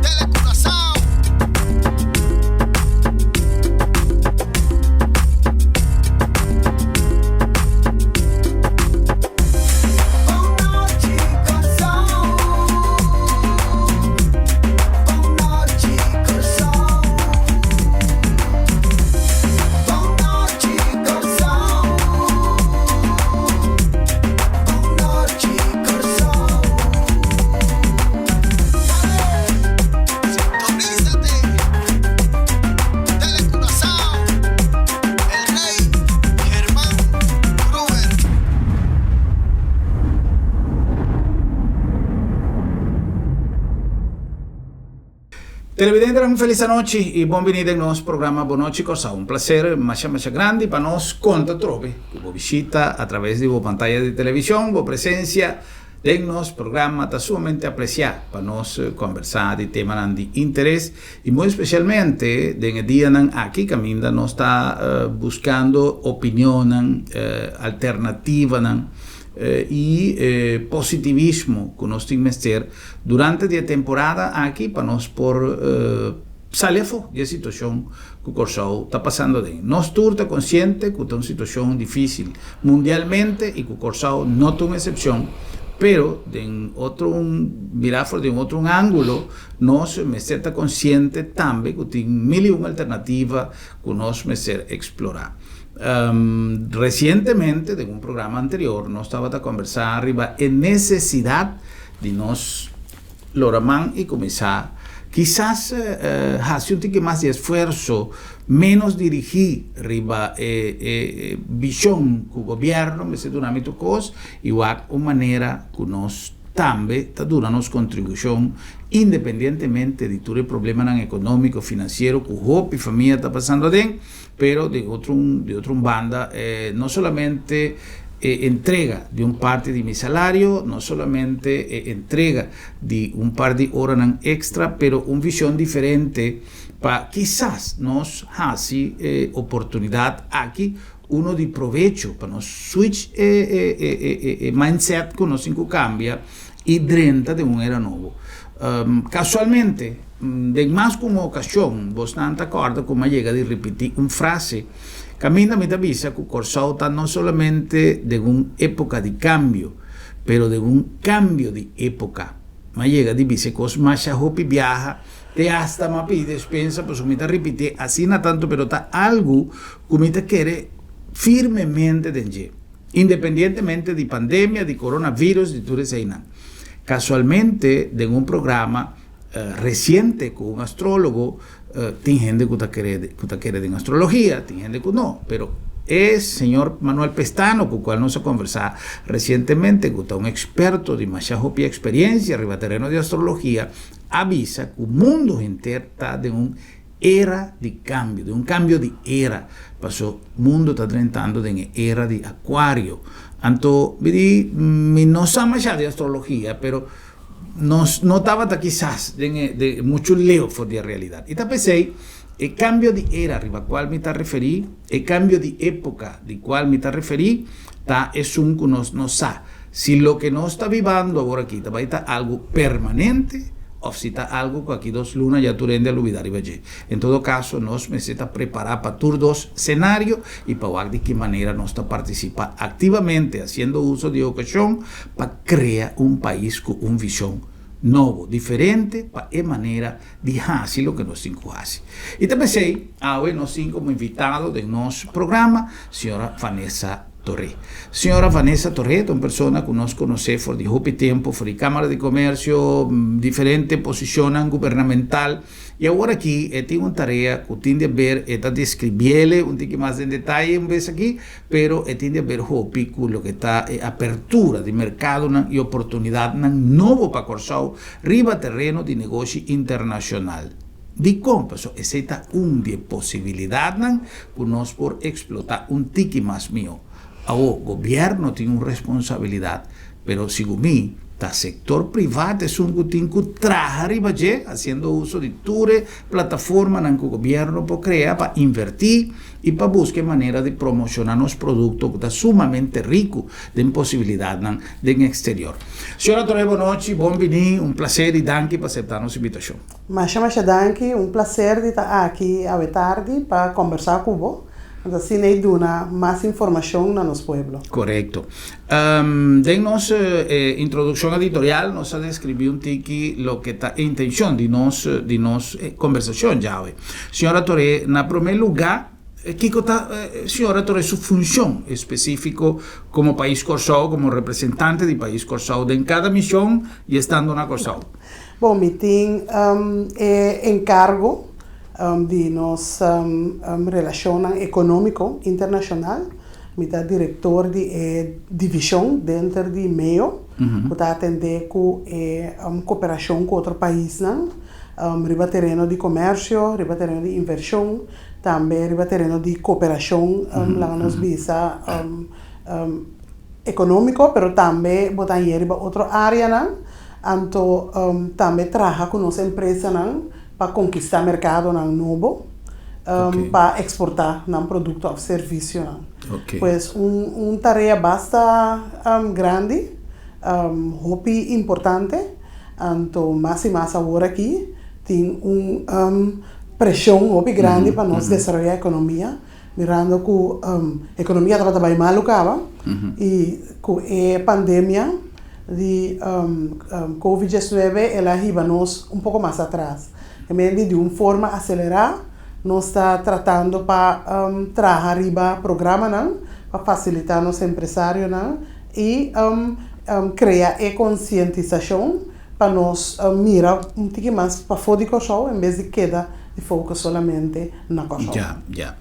Telecuraçao. Sintonízate, Telecuraçao, El Rey Germán Gruber. Televidentenan un felis anochi y bon bini den nos programa Bo Nochi Kòrsou. Un placer masha masha grandi pa nos konta trobe ku bo bishita a traves di bo pantaya di television. Bo presencia den nos programa ta sumamente apreciá pa nos kombersá di temanan di interes y muy especialmente den e dianan aki kaminda nos ta buskando opinionnan, alternativanan y positivismo ku nos tin mester Durante di e temporada aki pa nos por sali afó di e situashon ku Kòrsou ta pasando aden. Nos tur ta konsiente ku ta un situashon difísil mundialmente i ku Kòrsou no ta un eksepshon, pero den otro un mirá for di un otro un ángulo nos mester ta konsiente tambe ku tin mil i un alternativa ku nos mester eksplorá. Resientemente den un programa anterior nos tabata kombersá riba e nesesidat di nos lora man i kuminsá kisas hasi un tiki mas di esfuerso, ménos dirigí riba e e vishon ku gobièrnu mester duna mi tur kos i wak un manera ku nos tambe ta duna nos kontribushon independientemente di tur e problemanan ekonómiko, finansiero ku hopi famia ta pasando aden. Pero di otro di otro un banda no solamente e entrega di un parti di mi salario, no solamente e entrega di un par di oranan extra, pero un vision diferente pa kisas nos haci e oportunidad aki uno di provecho, pa nos switch e e e mindset cu nos tin cu cambia y drenta den un era nobo. Casualmente, den mas cu un ocasion, bosnan ta corda cu mi a yega di ripiti un frase caminda mi ta bisa cu Corsou ta no solamente den un epoca di cambio, pero den un cambio di epoca. Mi a yega di bisa e cos masha hopi biaha, te hasta mi a pidi despensa pasobra mi ta ripitié asina tanto, pero ta algo cu mi ta kere firmemente den dje. Independientemente di pandemia, di coronavirus, di tur eseinan. Casualmente den un programa reciente cu un astrologo, tin hende cu ta kere cu ta kere den astrologia, tin hende cu no, pero e señor Manuel Pestano cu cual nos a conversa recientemente, cu ta un experto di masha hopi experiencia riba tereno di astrologia, a bisa cu mundo henter ta den un Era di cambio, di un cambio di era, paso mundo ta drentando den e era di Acuario. Anto mi di, mi no sa masha di astrologia, pero nos no tabata kisas den e de mucho leu for di e realidad. Y ta pesey e cambio di era riba cual mi ta referi, e cambio di epoca di cual mi ta referi, ta esun cu nos no sa si loke nos ta bibando awor aki ta bay ta algo permanente of si ta algo cu aki dos luna ya tur hende a lubida riba dje. En todo caso nos mester ta prepara pa tur dos scenario y pa wak di ki manera nos ta participa activamente haciendo uso di e ocasion pa crea un pais cu un vision nobo, diferente pa e manera di haci loke nos tin cu haci. Y ta pesey awe nos tin como invitado den nos programa señora Vanessa Toré. Señora Vanessa Toré ta un persona cu nos conoce for di hopi tempo, for di Camara di Comercio, diferente posicionnan gubernamental y awor aki e tin un tarea cu tin di haber, e ta describiele un tiki mas den detaye un bes aki, pero e tin di haber hopi cu loke ta e apertura di mercadonan y oportunidadnan nobo pa Corsou riba tereno di negoshi internacional. Dikon? Pasobra esei ta un di e posibilidatnan ku nos por eksplotá un tiki mas mihó. Awor, gobièrnu tin un responsabilidat, pero segun mi, Ta sektor privá esun ku tin ku traha riba dje, hasiendo uso di tur e plataformanan ku gobièrnu por krea pa invertí i pa buska e manera di promoshoná nos produkto ku ta sumamente riku den posibilidatnan den eksterior. Señora Toré bonochi, bon biní, un plaser i danki pa aseptá nos invitashon. Masha masha danki, un plaser di ta aki awe tardi pa kòmbersá ku bo. Anto asina e duna mas informashon na nos pueblo. Korekto. Den nos introdukshon editorial nos a deskribí un tiki loke ta e intenshon di nos di nos kombersashon djawe. Señora Toré, na promé lugá, kiko ta señora Toré su funshon espesífiko komo Pais Kòrsou, komo representante di Pais Kòrsou den kada mishon i estando na Kòrsou? Bon, mi tin e enkargo di nos relashonnan ekonómiko internashonal. Mi ta direktor di e divishon denter di meo ku ta atendé ku e koperashon ku otro paisnan riba tereno di komersio, riba tereno di invershon, tambe riba tereno di koperashon, laga nos bisa, ekonómiko, pero tambe bo ta hañ'é riba otro áreanan. Anto tambe traha ku nos empresanan pa konkistá merkadonan nobo pa eksportá nan produkto òf servisionan. Pues un tarea basta grandi, hopi importante, anto mas i mas awor aki tin un preshon hopi grandi pa nos desaroyá ekonomia, mirando ku ekonomia tabata bai malu kaba i ku e pandemia di Covid 19 el a hiba nos un poko mas atras. E mende di un forma aselerá nos ta tratando pa traha riba programanan pa fasilitá nos empresarionan i krea e konsientisashon pa nos mira un tiki mas pafó di Kòrsou en bes di keda di focus solamente na Kòrsou. Ya, ya.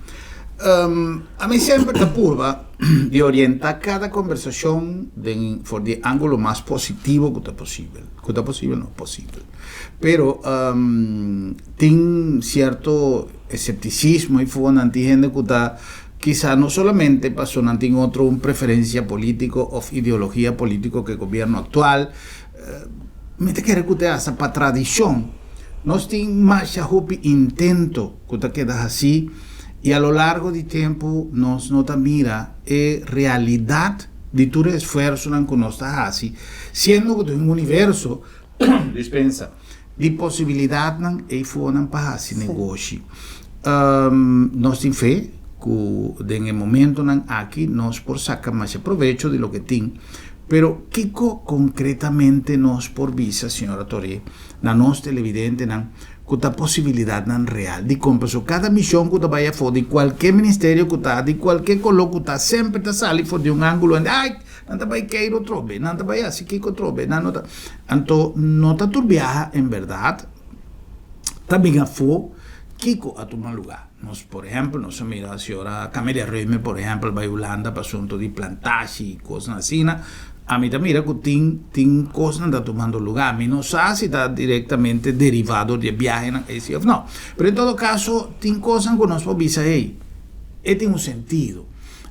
Ami semper ta purba di orientá kada kombersashon den for di e ángulo mas positivo ku ta posibel. Ku ta posibel no, posibel. Pero tin sierto eseptisismo ei for nan tin hende ku ta kisa no solamente paso nan tin otro un preferensia polítiko òf ideologia polítiko ku e gobièrnu aktual. Mi ta kere ku ta hasta pa tradishon nos tin masha hopi intento ku ta keda hasí i a lo largo di tempu nos no ta mira e realidat di tur e esfuersonan ku nos ta hasi, siendo ku tin un universo, dispensa, di posibilidatnan eifonan pa hasi negoshi. Nos tin fe ku den e momentonan aki nos por saka masha provecho di loke tin. Pero kiko konkretamente nos por bisa, señora Toré, na nos televidentenan ku ta posibilidatnan real di kompra? So kada mishon ku ta bai afó di kualke ministerio ku ta, di kualke koló ku ta, semper ta sali for di un ángulo hende, ai, nan ta bai keiro trobe, nan ta bai hasi kiko trobe, nan no ta. Anto no ta tur biaha en bèrdat ta bin afó kiko a tuma lugá. Nos, por ehèmpel, nos a mira señora Camelia Römer, por ehèmpel, bai Hulanda pa asuntu di plantashi i kosnan asina. Ami ta mira ku tin tin kosnan ta tumando lugá. Mi no sa si ta direktamente derivá dor di e biahenan esi òf no. Pero en todo kaso, tin kosnan ku nos por bisa, hey, e tin un sentido.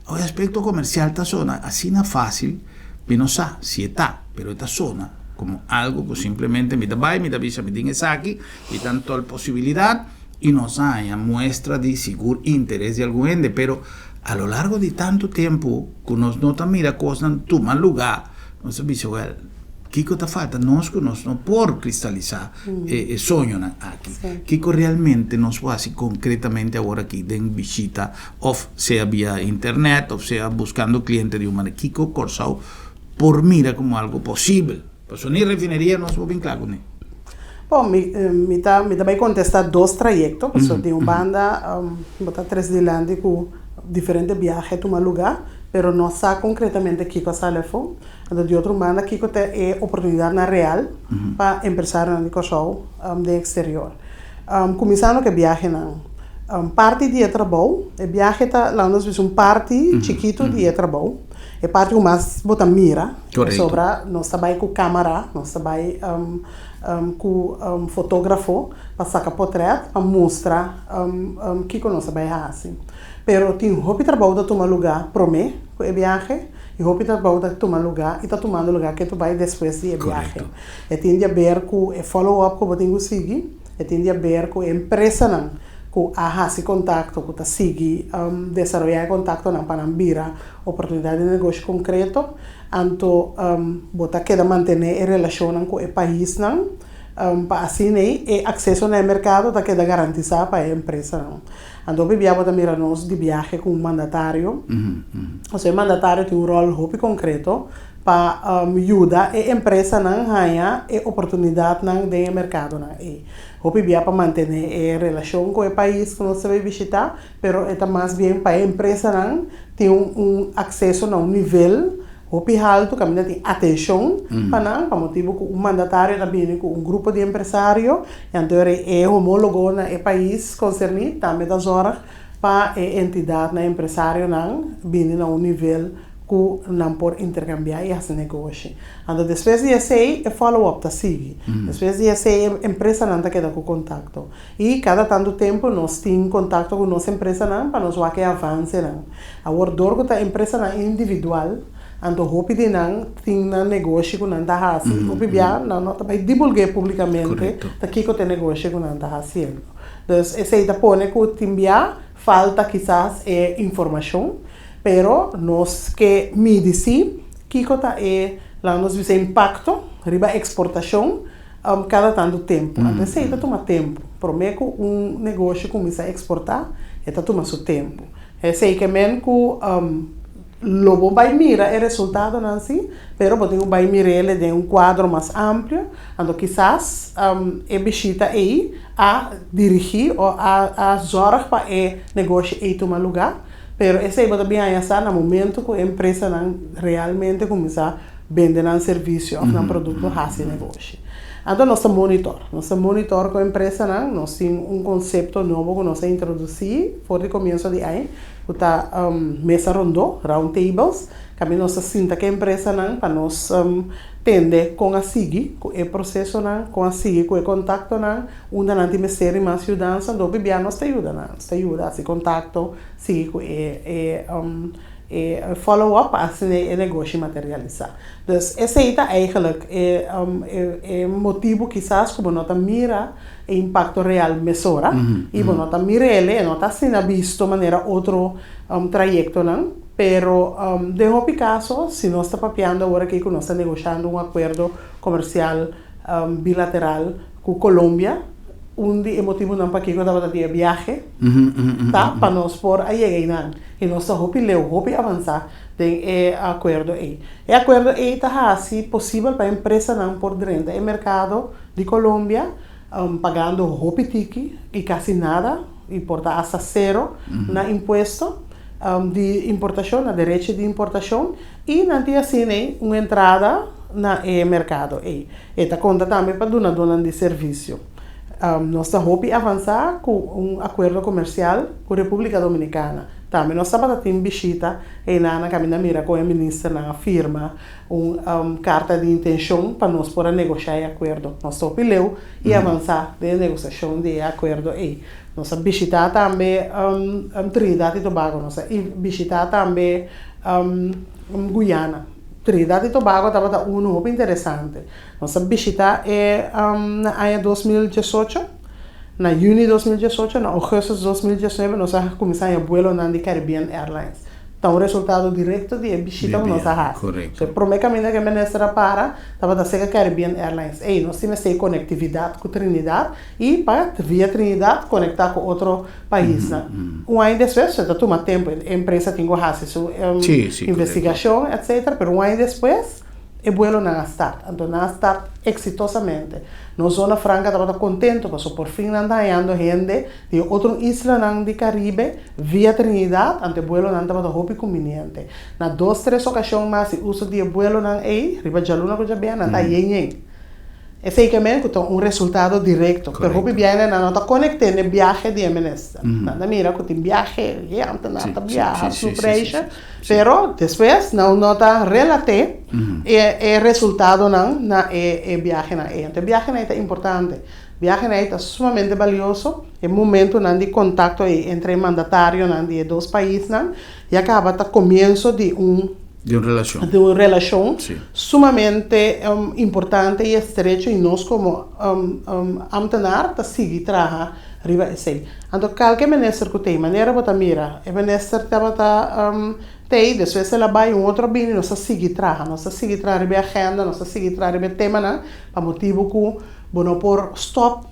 E aspekto komersial ta sona asina fásil, mi no sa si e ta, pero e ta sona komo algu ku simplemente mi ta bai, mi ta bisa mi tin esaki, mi ta tòl posibilidat. I nos a haña muestra di sigur interes di algun hende, pero a lo largo di tantu tempu ku nos no ta mira kosnan tuma lugá, nos ta bisa, wèl, kiko ta falta nos ku nos no por kristalisá e soñonan aki? Kiko realmente nos por hasi konkretamente awor aki den bishita òf sea via internet òf sea buskando kliente di un manera? Kiko Kòrsou por mira komo algu posibel? Pasobra ni refineria nos por bin kla kuné. Bon, mi mi ta mi ta bai kontestá dos trayekto, pasobra di un banda bo ta tres dilanti ku diferente biahe tuma lugá, pero no sa konkretamente kiko a sali afó. Anto di otro banda kiko ta e oportunidatnan real pa empresarionan di Kòrsou den eksterior. Kuminsando ku e biahenan, parti di e trabou, e biahe ta laga nos bisa un parti chikitu di e trabou. E parti ku mas bo ta mira, pasobra nos ta bai ku kamara, nos ta bai ku fotografo pa saka potrèt pa mustra kiko nos ta bai hasi. Pero tin hopi trabou ta tuma lugá promé ku e biahe. I hopi trabou ta tuma lugá i ta tumando lugá ketu bai despues di e biahe. E tin di aber ku e follow up ku bo tin ku sigui, e tin di aber ku e empresanan ku a hasi kontakto, ku ta sigui desaroyá e kontaktonan pa nan bira oportunidat di negoshi konkreto. Anto bo ta keda mantené e relashonnan ku e paisnan pa asina ei e akseso na e merkado ta keda garantisá pa e empresanan. Anto hopi bia bo ta mira nos di biahe ku un mandatario. Pasobra e mandatario tin un ròl hopi konkreto pa yuda e empresanan haña e oportunidatnan den e merkadonan ei. Hopi bia pa mantené e relashon ku e pais ku nos ta bai bishitá, pero e ta mas bien pa e empresanan tin un akseso na un nivel hopi haltu kaminda tin atenshon pa nan, pa motibu ku un mandatario ta bini ku un grupo di empresario i anto e homólogo na e pais konserní tambe ta zòrg pa e entidatnan empresarionan bini na un nivel ku nan por interkambiá i hasi negoshi. Anto despues di esei e follow up ta sigui. Despues di esei e empresanan ta keda ku kontakto. I kada tantu tempu nos tin kontakto ku nos empresanan pa nos wak e avansenan. Awor dor ku ta empresanan individual, anto hopi di nan tin nan negoshi ku nan ta hasi. Hopi bia nan no ta bai dibulg'é publikamente ta kiko ta e negoshi ku nan ta hasiendo. Dus esei ta pone ku tin bia falta kisas e informashon, pero nos ke midi si kiko ta e, laga nos bisa, impakto riba eksportashon kada tantu tempu. Anto esei ta tuma tempu. Promé ku un negoshi kuminsá eksportá e ta tuma su tempu. Esei ke men ku lo bo bai mira e resultadonan si, pero bo tin ku bai mir'el den un kuadro mas amplio. Anto kisas e bishita ei a dirigí o a zòrg pa e negoshi ei tuma lugá, pero esei bo ta bin haña sa na momento ku e empresanan realmente kuminsá bende nan servisio òf nan produkto hasi negoshi. Anto nos ta monitor, nos ta monitor ku e empresanan, nos tin un konsepto nobo ku nos a introdusí for di komienso di aña ku ta mesa rondó, round tables, kaminda nos ta sinta ku e empresanan pa nos tende kon a sigui ku e prosesonan, kon a sigui ku e kontaktonan, unda nan tin mester di mas yudansa, anto hopi bia nos ta yuda nan, nos ta yuda hasi kontakto, sigui ku e e e follow up pa asina e negoshi materialisá. Dus esei ta eigenlijk e e motibu kisas ku bo no ta mira e impakto real mesora i bo no ta mir'el, e no ta asina bisto manera otro trayektonan. Pero den hopi kaso, si nos ta papiando awor aki ku nos ta negoshando un akuerdo komersial bilateral ku Colombia, un di e motibunan pakiko tabata di e biahe ta pa nos por a yega einan. I nos ta hopi leu, hopi avansá den e akuerdo ei. E akuerdo ei ta hasi posibel pa empresanan por drenta e merkado di Colombia pagando hopi tiki i kasi nada, i por ta asta sero na impuesto. di importashon, na derecho di importashon i nan tin asina ei un entrada na e merkado ei. E ta konta tambe pa dunadónan di servisio. Nos ta hopi avansá ku un akuerdo komersial ku Repúblika Dominikana. Tambe nos tabata tin bishita einan na kaminda mira kon e ministernan a firma un karta di intenshon pa nos por a negoshá e akuerdo. Nos ta hopi leu i avansá den e negosiashon di e akuerdo ei. Nos a bishitá tambe Trinidad i Tobago, nos a bishitá tambe Guyana. Trinidad i Tobago tabata unu hopi interesante. Nos a bishitá e na aña 2018, na yüni 2018, na ougùstùs 2019 nos a kuminsá haña buelonan di Caribbean Airlines. Ta un resultado direkto di e bishita ku nos a hasi. So e promé kaminda ku e minister a para tabata serka Caribbean Airlines. Ey, nos tin mester e konektividat ku Trinidad i pa via Trinidad konektá ku otro paisnan. Un aña despues, so e ta tuma tempu, e empresa tin ku hasi su investigashon etcetera, pero un aña despues e buelonan a start. Anto nan a start eksitosamente. Nos zona franka tabata kontentu pasobra por fin nan ta hañando hende di e otro islanan di Karibe via Trinidad, anto e buelonan tabata hopi kumbiniente. Na dos tres okashon mas di uso di e buelonan ei, riba djaluna ku djabièrnè, nan ta yen yen. Esei ke men ku ta un resultado direkto. Pero hopi biahe nan no ta konekt'é n'e biahe di e minister. Nan ta mira ku tin biahe, hende nan ta biaha, su preisje, pero despues nan no ta relat'é e resultadonan na e biahenan ei. Anto e biahenan ei ta importante. Biahenan ei ta sumamente balioso. E momentunan di kontakto ei entre e mandatarionan di e dos paisnan ya kaba ta komienso di un. Di un relashon. Di un relashon sumamente importante i estrecho i nos komo amtenar ta sigui traha riba esei. Anto kalke minister ku t'ei, manera bo ta mira, e minister tabata t'ei, despues el a bai un otro a bini, nos ta sigui traha, nos ta sigui traha riba e agenda, nos ta sigui traha riba e temanan pa motibu ku bo no por stòp.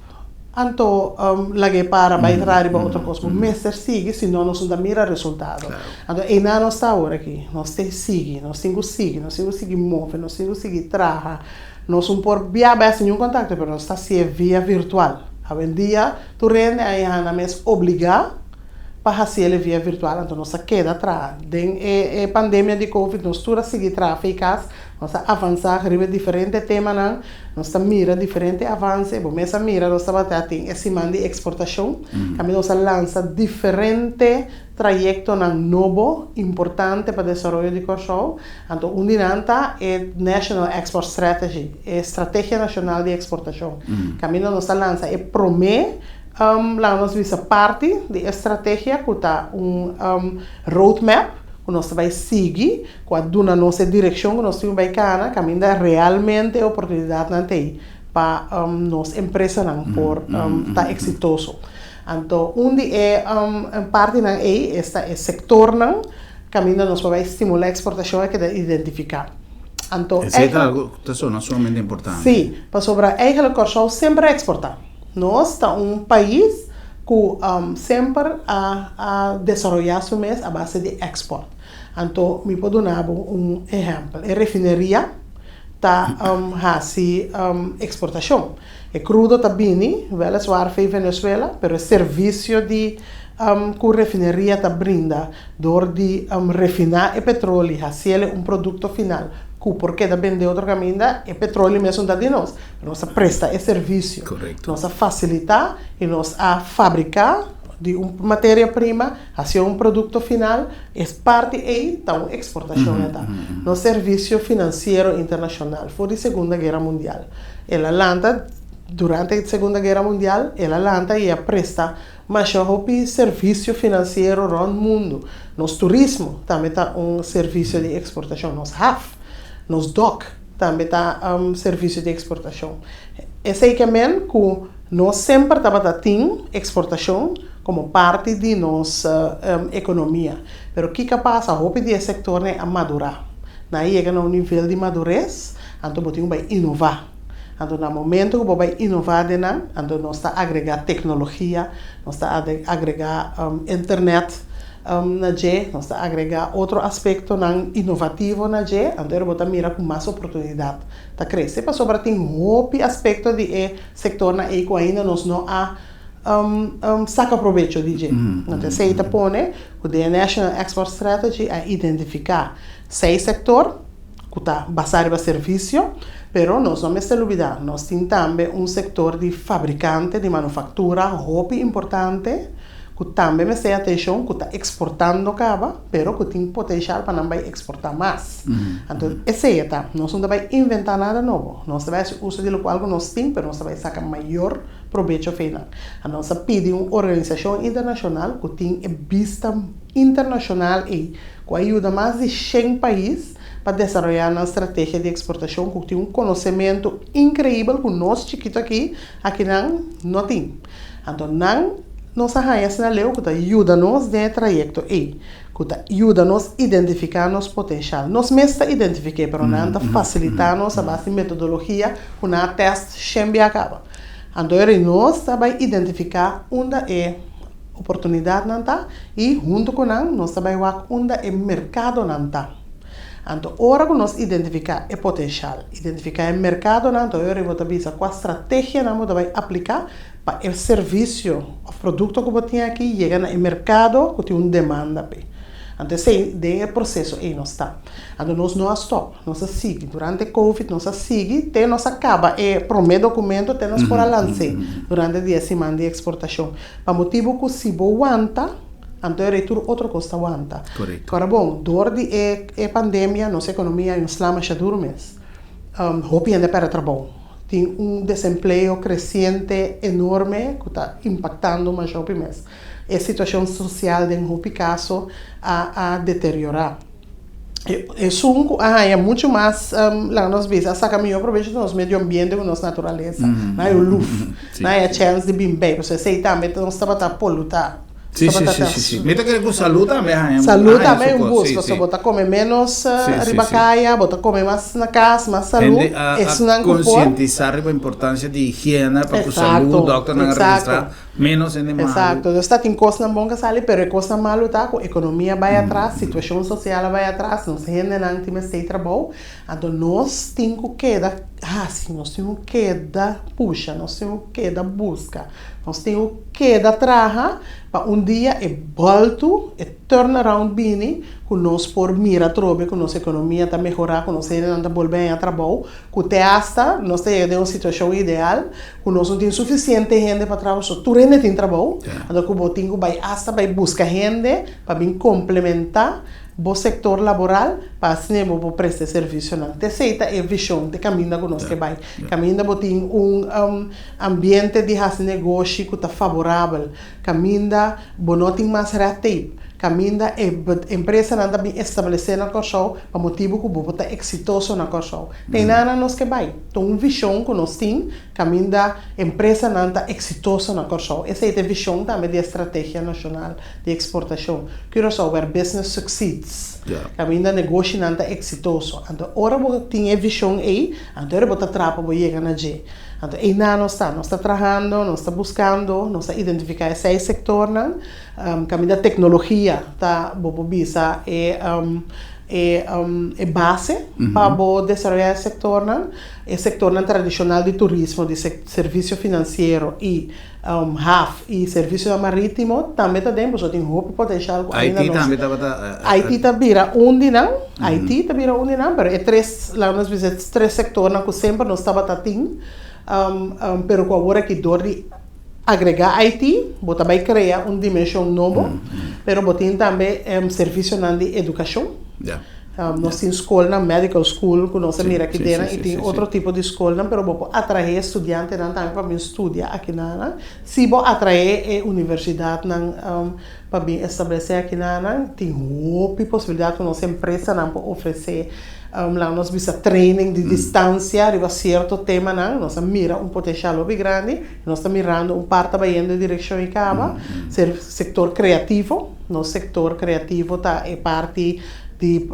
Anto lag'é para bai traha riba otro kos. Bo mester sigui, si no nos no ta mira resultado. Anto einan nos ta awor aki. Nos tin sigui, nos tin ku sigui, nos tin ku sigui move, nos tin ku sigui traha. Nos un por bia bes niun kontakto, pero nos ta hasié via virtual. Awendia tur hende a haña nan mes obligá pa hasiel via virtual, anto nos a keda traha. Den e pandemia di covid nos tur a sigui traha fei kas. Nos a avansá riba e diferente temanan, nos ta mira diferente avanse. Bo mes a mira nos tabata tin e siman di eksportashon, kaminda nos a lansa diferente trayektonan nobo importante pa desaroyo di Kòrsou. Anto un di nan ta e National Export Strategy, e Strategia Nashonal di Eksportashon. Kaminda nos a lansa e promé, laga nos bisa parti di e strategia ku ta un roadmap ku nos ta bai sigui. Ku a duna nos e direkshon ku nos tin bai kana, kaminda realmente e oportunidatnan ta ei pa nos empresanan por ta eksitoso. Anto un di e partinan ei esta e sektornan kaminda nos por bai stimulá eksportashon a keda identifiká. Anto Esei ta algu ku ta sona sumamente importante. Sí, pasobra eigentlik Kòrsou semper a eksportá. Nos ta un pais ku semper a desaroyá su mes a base di èkspòrt. Anto mi por duna bo un ehèmpel. E refineria ta hasi eksportashon. E krudo ta bini wèleswar fei Venezuela, pero e servisio di ku refineria ta brinda dor di refiná e petroli, hasiel un produkto final ku por keda bende otro kaminda, e petroli mesun ta di nos. Nos a presta e servisio. Nos a fasilitá i nos a fabriká di un materia prima. Hacia un producto final, es parti ey ta un exportacion e ta. Nos servicio financiero internacional for di Segunda Guera Mundial. El a lanta durante Segunda Guera Mundial, el a lanta y a presta masha hopi servicio financiero rond mundo. Nos turismo tambe ta un servicio di exportacion, nos haf, nos dok tambe ta servicio di exportacion. Esey ke men cu nos semper tabata tin exportacion como parti di nos economia. Pero kico a pasa? Hopi di e sectornan a madura. Nan a yega na un nivel di madurez, anto bo tin cu bay innova. Anto na momento cu bo bay innova den nan, anto nos ta agrega tecnologia, nos ta agrega internet na dje, nos ta agrega otro aspectonan innovativo na dje, anto ora bo ta mira cu mas oportunidad ta crece pasobra tin hopi aspecto di e sectornan ey cu ainda nos no a saca probecho di dje. Anto esey ta pone cu den e National Export Strategy a identifica seis sector cu ta basa riba servicio, pero nos no mester lubida nos tin tambe un sector di fabricante, di manufactura hopi importante ku tambe mester atenshon ku ta eksportando kaba pero ku tin potenshal pa nan bai eksportá mas. Anto esei e ta, nos no ta bai inventá nada nobo, nos ta bai hasi uso di lokual ku nos tin pero nos ta bai saka mayor probecho fei nan. Anto nos a pidi un organisashon internashonal ku tin e bista internashonal ei ku a yuda mas di shen pais pa desaroyá nan strategia di eksportashon ku tin un konosementu inkreibel ku nos chikitu aki akinan no tin. Anto nan nos a haña asina leu ku ta yuda nos den e trayekto ei, ku ta yuda nos identifiká nos potenshal. Nos mes ta identifik'é, pero nan ta fasilitá nos a base di metodologia ku nan a tèst shen bia kaba. Anto ora nos ta bai identifiká unda e oportunidatnan ta i huntu ku nan nos ta bai wak unda e merkadonan ta. Anto ora ku nos identifiká e potenshal, identifiká e merkadonan, anto e ora bo ta bisa kua strategianan bo ta bai apliká pa e servisio òf produkto ku bo tin aki yega na e merkado ku tin un demanda p'e. Anto esei den e proseso ei nos ta. Anto nos no a stòp, nos a sigui. Durante covid nos a sigui te nos a kaba e promé dokumento te nos por a lans'é durante di e siman di eksportashon. Pa motibu ku si bo wanta, Anto e rei tur otro kos ta wanta. Korekto. Ora bon, dor di e e pandemia nos ekonomia a un sla masha duru mes. Hopi hende a pèrdè trabou. Tin un desempleo kresiente enorme ku ta impaktando masha hopi mes. E situashon sosial den hopi kaso a a deteriorá. Esun ku a haña muchu mas, laga nos bisa, a saka mihó probecho di nos medio ambiente ku nos naturalesa. Nan haña un luf, nan haña chèns di bin bei, pasobra esei tambe nos tabata polutá. Sí, sí, sí, sí, sí. Mi ta kere ku salú tambe a haña. Salú tambe a un boost, pasobra bo ta kome ménos riba kaya, bo ta kome mas na kas, mas salú. Hende a konsientisá riba importansia di higiena pa ku salú, dòkternan a registrá. Menos hende malu. Exacto. Dus ta tin kosnan bon ka sali, pero e kosnan malu ta ku ekonomia bai atras, situashon sosial a bai atras, nos hendenan tin mester trabou, anto nos tin ku keda hasi, nos tin ku keda pusha, nos tin ku keda buska, nos tin ku keda traha pa un dia e bòltu, e turnaround bini ku nos por mira atrobe ku nos ekonomia ta mehorá, ku nos hendenan ta bolbe haña trabou, ku te asta nos ta yega den un situashon ideal Ku nos no tin sufisiente hende pa traha pasobra tur hende tin trabou, anto ku bo tin ku bai asta bai buska hende pa bin komplementá bo sektor laboral pa asina bo por presta e servisionan. T'esei ta e vishon, t'e kaminda ku nos ke bai. Kaminda bo tin un ambiente di hasi negoshi ku ta faborabel, kaminda bo no tin mas red tape, kaminda e empresanan ta bin establesé na Kòrsou pa motibu ku bo por ta eksitoso na Kòrsou. T'einan nos ke bai. Ta un vishon ku nos tin kaminda empresanan ta eksitoso na Kòrsou. Esei ta e vishon tambe di e Strategia Nashonal di Eksportashon, Curaçao where business succeeds, kaminda negoshinan ta eksitoso. Anto ora bo tin e vishon ei, anto ora bo ta traha pa bo yega na dje. Anto einan nos ta. Nos ta trahando, nos ta buskando, nos ta identifiká e seis sektornan kaminda teknologia ta, bo por bisa, e. E e base pa bo desaroyá e sektornan, e sektornan tradishonal di turismo, di servisio finansiero i haf i servisionan marítimo tambe ta den, pasobra tin hopi potenshal ku ainda nos. IT tambe tabata. IT ta bira un di nan, IT ta bira un di nan, pero e tres, laga nos bisa e tres sektornan ku semper nos tabata tin, pero ku awor aki dor di Agregá IT, bo ta bai krea un dimenshon nobo, pero bo tin tambe servisionan di edukashon. Nos tin skolnan, medical school, ku nos a mira aki dena i tin otro tipo di skolnan, pero bo por atraé studiantenan tambe pa bin studia akinanan. Si bo atraé e universidatnan pa bin establesé akinanan, tin hopi posibilidat ku nos empresanan por ofresé. Laga nos bisa training di distancia riba cierto temanan, nos a mira un potencial hopi grandi, nos ta mirando un par ta bayendo e direccion y caba, ser sector creativo, nos sector creativo ta e parti di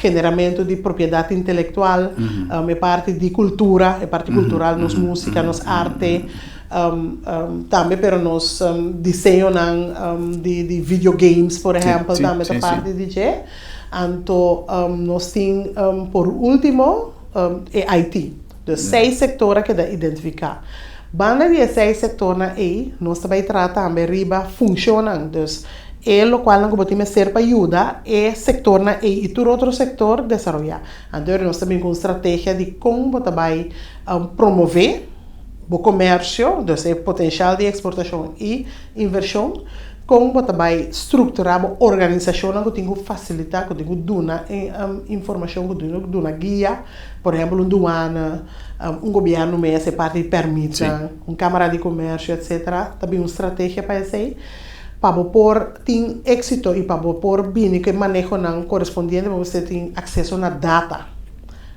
generamento di propiedad intelectual, e parti di cultura, e parti cultural, nos musica, nos arte, tambe pero nos diseñonan di video games por ehempel tambe ta parti di dje. Anto nos tin por ultimo e IT. Dus seis sektor a keda identifiká. Banda di e seis sektornan ei nos ta bai traha tambe riba funshonnan. Dus e lokualnan ku bo tin mester pa yuda e sektornan ei i tur otro sektor desaroyá. Anto nos ta bin ku un strategia di kon bo ta bai promové bo komersio, dus e potenshal di eksportashon i invershon. Kon bo ta bai strukturá bo organisashonnan ku tin ku fasilitá, ku tin ku duna e informashon, ku tin ku duna guia, por ehèmpel un duana, un gobièrnu mes, e parti di pèrmitnan, un kámara di komèrsio, etsetera, ta bin un strategia pa esei, pa bo por tin éksito i pa bo por bini ku e manehonan korespondiente bo mester tin akseso na data.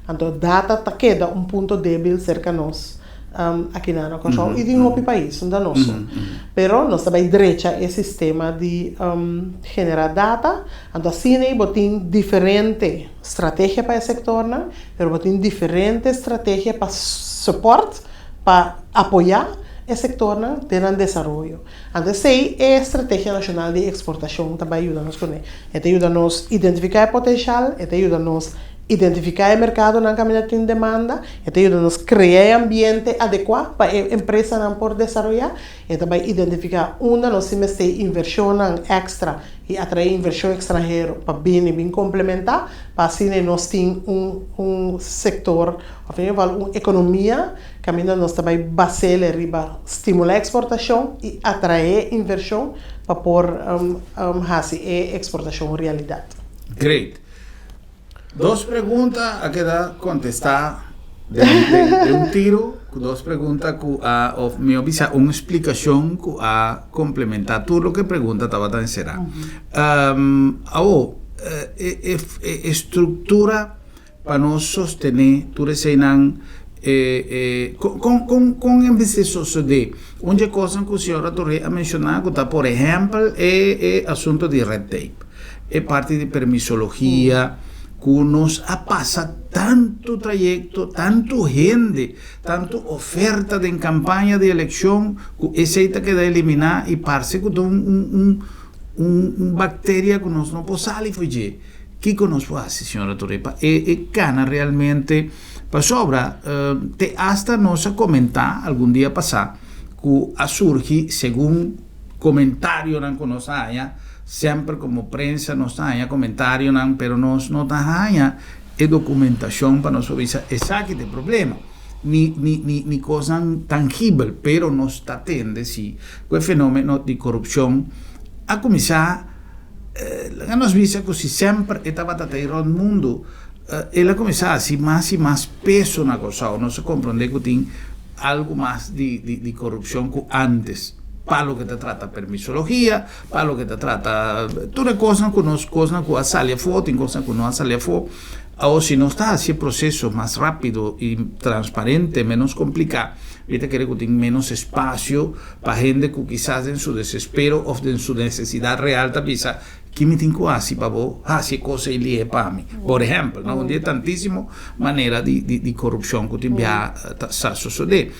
Anto data ta keda un punto débil serka nos. Aki na Kòrsou i den hopi pais, no ta nos so. Pero nos ta bai drecha e sistema di generá data. Anto asina ei bo tin diferente strategia pa e sektornan, pero bo tin diferente strategia pa support, pa apoyá e sektornan den nan desaroyo. Anto esei e Strategia Nashonal di Eksportashon ta bai yuda nos kuné. E ta yuda nos identifiká e potenshal, e ta yuda nos Identifiká e merkadonan kaminda tin demanda, e ta yuda nos krea e ambiente adekuá pa e empresanan por desaroyá. E ta bai identifiká unda nos tin mester invershonnan èkstra i atraé invershon ekstranhero pa bini bin komplementá pa asina nos tin un un sektor òf in ieder geval un ekonomia kaminda nos ta bai bas'el riba stimulá eksportashon i atraé invershon pa por hasi e eksportashon un realidat. Great. Dos pregunta a keda kontestá den un tiru, ku dos pregunta ku a, òf mihó bisa un splikashon ku a komplementá tur loke e pregunta tabata enserá. Awor. E e struktura pa nos sostené tur eseinan kon kon kon e mester sosodé? Un dje kosnan ku señora Toré a menshoná ku ta por ehèmpel e e asunto di red tape, e parti di permisologia ku nos a pasa tantu trayekto, tantu hende, tantu oferta den kampaña di elekshon ku esei ta keda eliminá i parse ku ta un un un Un bacteria cu nos no por sali for dje. Kico nos por haci, señora Torre, pa e e cana realmente? Pasobra te hasta nos a comenta algun dia pasa cu a surgi segun comentarionan cu nos a haya, semper como prensa nos ta haya comentarionan, pero nos no ta haya e documentacion pa nos por bisa esaki ta e problema. Ni ni ni ni cosnan tangibel, pero nos ta tende si cu e fenomeno di corupcion a cuminsa, laga nos bisa cu si semper e tabata ta rond mundo, el a cuminsa haci mas y mas peso na Corsou. Nos a comprende cu tin algo mas di di di corupcion cu antes, pa loke ta trata permisologia, pa loke ta trata tur e cosnan cu nos, cosnan cu a sali afo, tin cosnan cu no a sali afo. Awor si nos ta hasi e proseso mas rápido i transparente, ménos kompliká, mi ta kere ku tin ménos espasio pa hende ku kisas den su desespero òf den su nesesidat real ta bisa, Ki mi tin ku hasi pa bo hasi e kos ei lihe pa mi? Por ehèmpel, no? Un di e tantísimo manera di di korupshon ku tin biaha ta sa sosodé.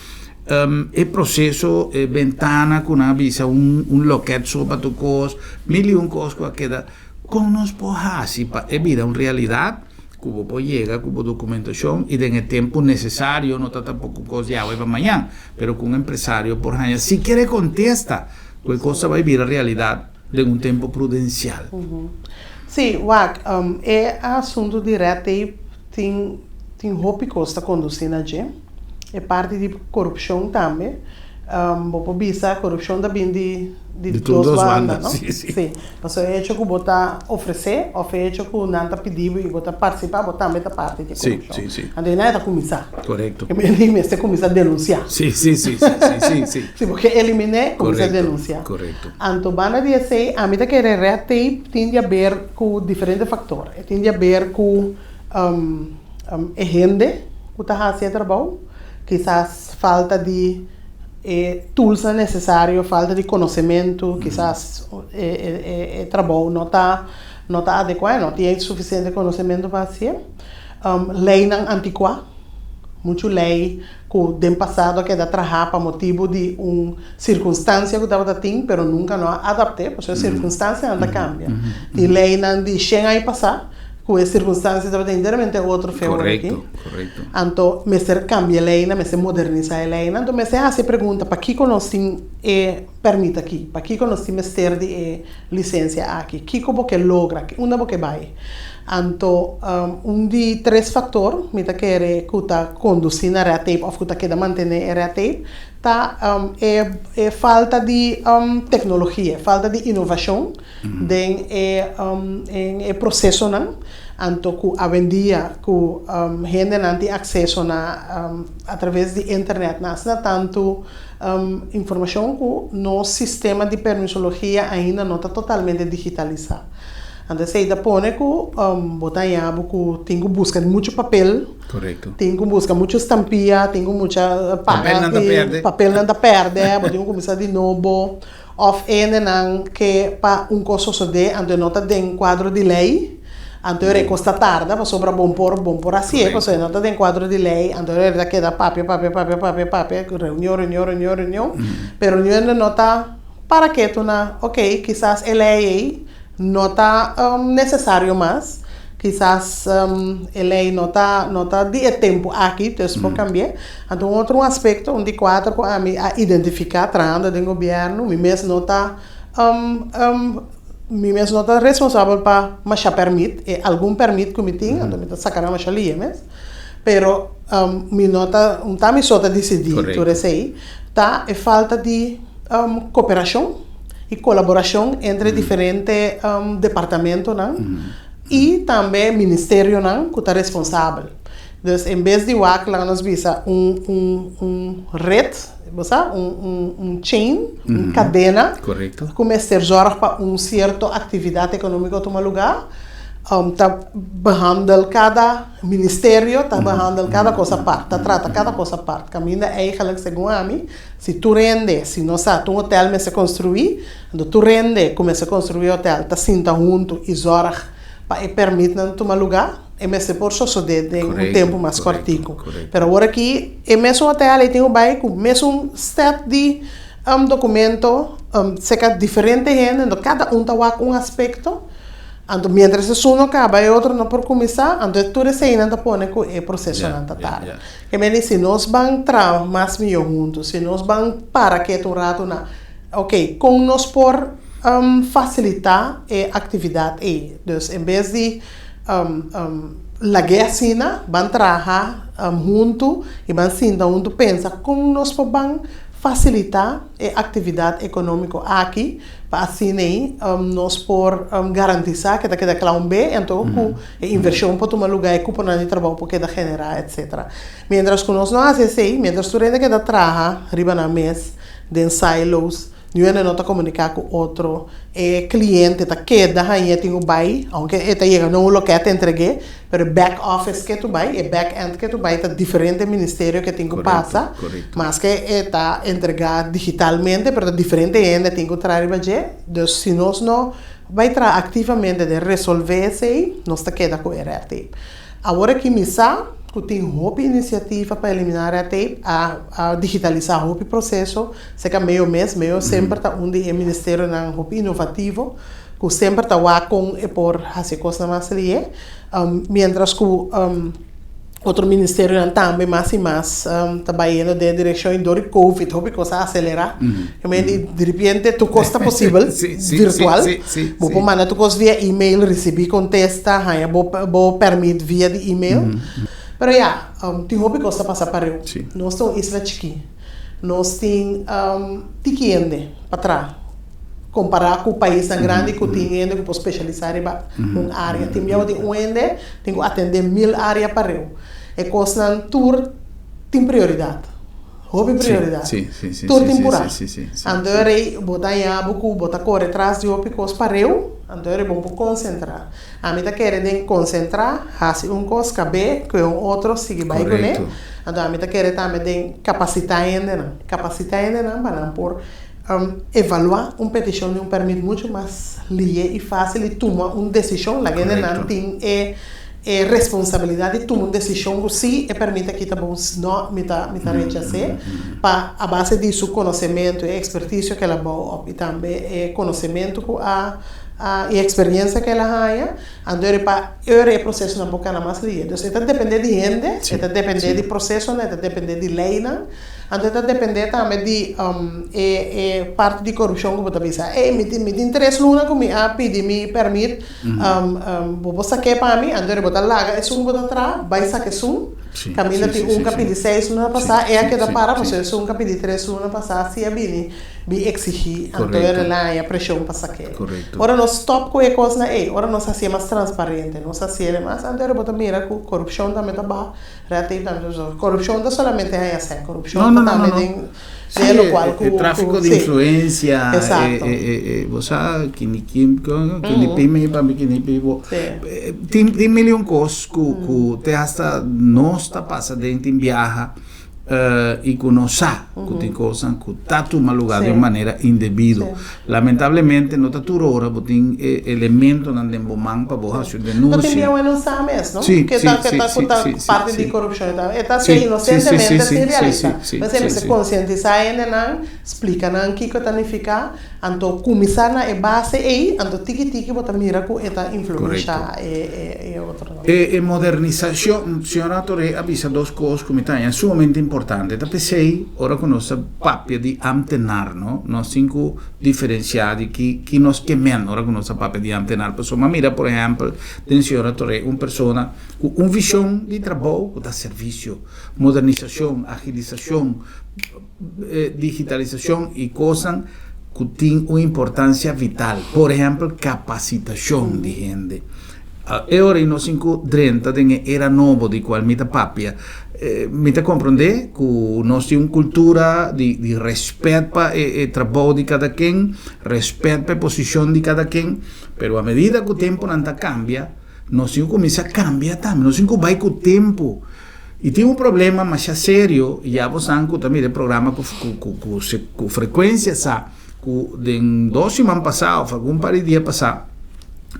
E proseso, e bentana ku nan a bisa un un lokèt so pa tur kos, mil i un kos ku a keda. Kon nos por hasi pa e bira un realidat ku bo por yega ku bo dokumentashon i den e tempu nesesario, no ta tampoko un kos di awe pa mañan, pero ku un empresario por haña sikiera e kontesta ku e kos ta bai bira realidat den un tempu prudensial. Sí, wak, e asuntu di red tape tin tin hopi kos ta kondusí na dje. E parti di korupshon tambe. Bo por bisa korupshon ta bin di di dos banda, no? Sí. Pasobra e hecho ku bo ta ofresé òf e hecho ku nan ta pidi bo i bo ta partisipá, bo tambe ta parti di e korupshon. Anto einan e ta kuminsá. Korekto. E mester kuminsá denunsiá. Sí, sí, sí, sí, sí, sí, sí. Si bo ke eliminé, kuminsá denunsiá. Korekto. Anto banda di esei, ami ta kere red tape tin di aber ku diferente faktor. E tin di aber ku e hende ku ta hasi e trabou, kisas falta di e toolsnan nesesario, falta di konosementu, kisas e e trabou no ta no ta adekuá, e no tin e sufisiente konosementu pa hasié. Leinan antikuá, muchu lei ku den pasado a keda trahá pa motibu di un sirkunstansia ku tabata tin, pero nunka no a adapt'é, pasobra e sirkunstansianan ta kambia. Tin leinan di shen aña pasá ku e sirkunstansia tabata enteramente otro fe ora aki. Anto mester kambia e leinan, mester modernisá e leinan. Anto mester hasi e pregunta, pakiko nos tin e pèrmit aki? Pakiko nos tin mester di e lisensia aki? Kiko bo ke logra? Unda bo ke bai? Anto un di tres faktor mi ta kere ku ta kondusí na red tape òf ku ta keda mantené e red tape ta e e falta di teknologia, e falta di inovashon den e den e prosesonan. Anto ku awendia ku hendenan tin akseso na atraves di internet na asina tantu informashon ku nos sistema di permisologia ainda no ta totalmente digitalisá. Anto esei ta pone ku bo ta haña bo ku tin ku buska muchu papel, tin ku buska muchu stampia, tin ku mucha paga di papelnan ta pèrdè, bo tin ku kuminsá di nobo òf hendenan ke pa un kos sosodé anto e no ta den kuadro di lei, anto e kos ta tarda pasobra bo por bo por hasié pasobra e no ta den kuadro di lei, anto e ta keda papia papia papia papia papia reunion reunion reunion reunion, pero niun hende no ta para ketu na ok kisas e lei ei No ta necesario mas, kisas e ley no ta no ta di e tempo aki, dus por cambi'e. Anto un otro un aspecto, un di cuater cu ami a identifica trahando den gobierno, mi mes no ta mi mes no ta responsabel pa masha permit, e algun permit cu mi tin, anto mi ta saca nan masha lihe mes, pero mi no ta, un ta mi so ta dicidi tur esey, ta e falta di cooperacion. i kolaborashon entre diferente departamentonan i tambe ministerionan ku ta responsabel. Dus en bes di wak laga nos bisa un un un ret, bo sa, un un un chain, un kadena ku mester zòrg pa un sierto aktividat ekonómiko tuma lugá. Ta behandel kada ministerio, ta behandel kada kos apart, ta trata kada kos apart. Kaminda eigenlijk segun ami, si tur hende, si nos sa tur hotel mester konstruí, anto tur hende ku mester konstruí hotel ta sinta huntu i zòrg pa e pèrmitnan tuma lugá, e mester por sosodé den un tempu mas kòrtiku. Pero awor aki e mesun hotel ei tin ku bai ku mesun sèt di dokumento serka diferente hende, anto kada un ta wak un aspekto. Anto mientras esun no kaba e otro no por kuminsá, anto tur eseinan ta pone ku e prosesonan ta tarda. Ke mende si nos ban traha mas mihó huntu, si nos ban para ketu un ratu na ok kon nos por fasilitá e aktividat ei. Dus en bes di lag'é asina, ban traha huntu i ban sinta huntu pensa kon nos por ban fasilitá e aktividat ekonómiko aki. Pa asina ei nos por garantisá ke ta keda kla un be, anto ku e invershon por tuma lugá, e kuponan di trabou por keda generá, etsetera. Miéntras ku nos no hasi esei, miéntras tur hende keda traha riba nan mes den silos, niun hende no ta komuniká ku otro, e kliente ta keda hañ'é tin ku bai, ounke e ta yega na un lokèt entreg'é, pero e back office ke tu bai, e back end ke tu bai ta diferente ministerio ke tin ku pasa, maske e ta entregá digitalmente pero ta diferente hende tin ku traha riba dje, dus si nos no bai traha aktivamente den resolvé esei nos ta keda ku e red tape. Awor aki mi sa ku tin hopi inisiativa pa eliminá red tape, a a digitalisá hopi proseso, serka meo mes, meo semper ta un di e ministerionan hopi inovativo, ku semper ta wak kon e por hasi e kosnan mas lihe, miéntras ku otro ministerionan tambe mas i mas ta bayendo den e direkshon i dor di covid hopi kos a aselerá. I men di diripiente tur kos ta posibel virtual. Bo por manda tur kos via email, risibí kontesta, haña bo bo pèrmit via di email. Pero ya, tin hopi kos ta pasa pareu. Nos ta un isla chikí. Nos tin tiki hende pa traha. Kompará ku paisnan grandi ku tin hende ku por spesialisá riba un área. Tin biaha tin un hende tin ku atendé mil área pareu. E kosnan tur tin prioridat, hopi prioridat. Tur tin purá. Anto e rei bo ta haña bo ku bo ta kore tras di hopi kos pareu, anto e rei bo por konsentrá. Ami ta kere den konsentrá, hasi un kos, kab'é ku e un otro sigui bai kuné. Anto ami ta kere tambe den kapasitá hendenan, kapasitá hendenan pa nan por. Evaluá un petishon di un pèrmit muchu mas lihe i fásil i tuma un desishon. Laga hendenan tin e e responsabilidat di tuma un desishon ku si e pèrmit aki ta bon, si no mi ta mi ta rechas'é pa a base di su konosementu, e ekspertisio ku el a bou òp i tambe e konosementu ku a a i eksperiensia ku el a haña. Anto ora pa ora e prosesonan por kana mas lihe. Dus e ta dependé di hende, e ta dependé di prosesonan, e ta dependé di leinan. Anto e ta depende tambe di e e parti di korupshon ku bo ta bisa. Ey, mi tin mi tin tres luna ku mi a pidi mi pèrmit, bo por sak'é pa mi? Anto bo ta laga esun ku bo ta traha bai saka esun. Kaminda tin un ku a pidi seis luna pasá, e a keda para pasobra esun ku a pidi tres luna pasá si a bini bin eksigí. Anto e la haña preshon pa sak'é. Ora nos stòp ku e kosnan ey, ora nos hasié mas transparente, nos hasié mas, anto bo ta mira ku korupshon tambe ta baha. Red tape tambe ta usá. Korupshon ta solamente haña sèn. Korupshon ta tambe den den lokual ku E tráfiko di influensia, e bo sa kini kim kini pimi pa mi kini pi bo. Tin tin mil i un kos ku ku te hasta nos ta pasa den tin biaha i ku nos sa ku tin kosnan ku ta tuma lugá di un manera indebido. Lamentablemente no ta tur ora bo tin e elementonan den bo man pa bo haci un denuncia. No tin bien wen un sa mes, no? Si, si, si, si, si, si, si. Parte di corupcion e ta. E ta haci inocentemente sin realisa. Si, si, si, si. Mester mester concientisa hendenan, splica nan kico ta nifica, anto cuminsa na e base ey, anto tiki tiki bo ta mira cu e ta influencia e e otronan. E modernisacion, señora Toré a bisa dos cos cu mi ta haña sumamente importante. Ta p'esey ora cu nos ta papia di ambtenaar, no? Nos tin cu diferencia di ki ki nos ke men ora cu nos ta papia di ambtenaar. Pasobra mira, por ehempel, den señora Toré un persona cu un vision di trabou cu ta servicio, modernisacion, agilisacion, digitalisacion y cosnan cu tin un importancia vital. Por ehempel, capacitacion di hende. E ora ei nos tin ku drenta den e era nobo di kual mi ta papia. Mi ta komprondé ku nos tin un kultura di di rèspèt pa e e trabou di kada ken, rèspèt pa e posishon di kada ken, pero a medida ku tempunan ta kambia, Nos tin ku kuminsá kambia tambe, nos tin ku bai ku tempu. I tin un problema masha serio, i ya bo san ku ta mira e programa ku ku ku frekuensia sa ku den dos siman pasá òf algun par di dia pasá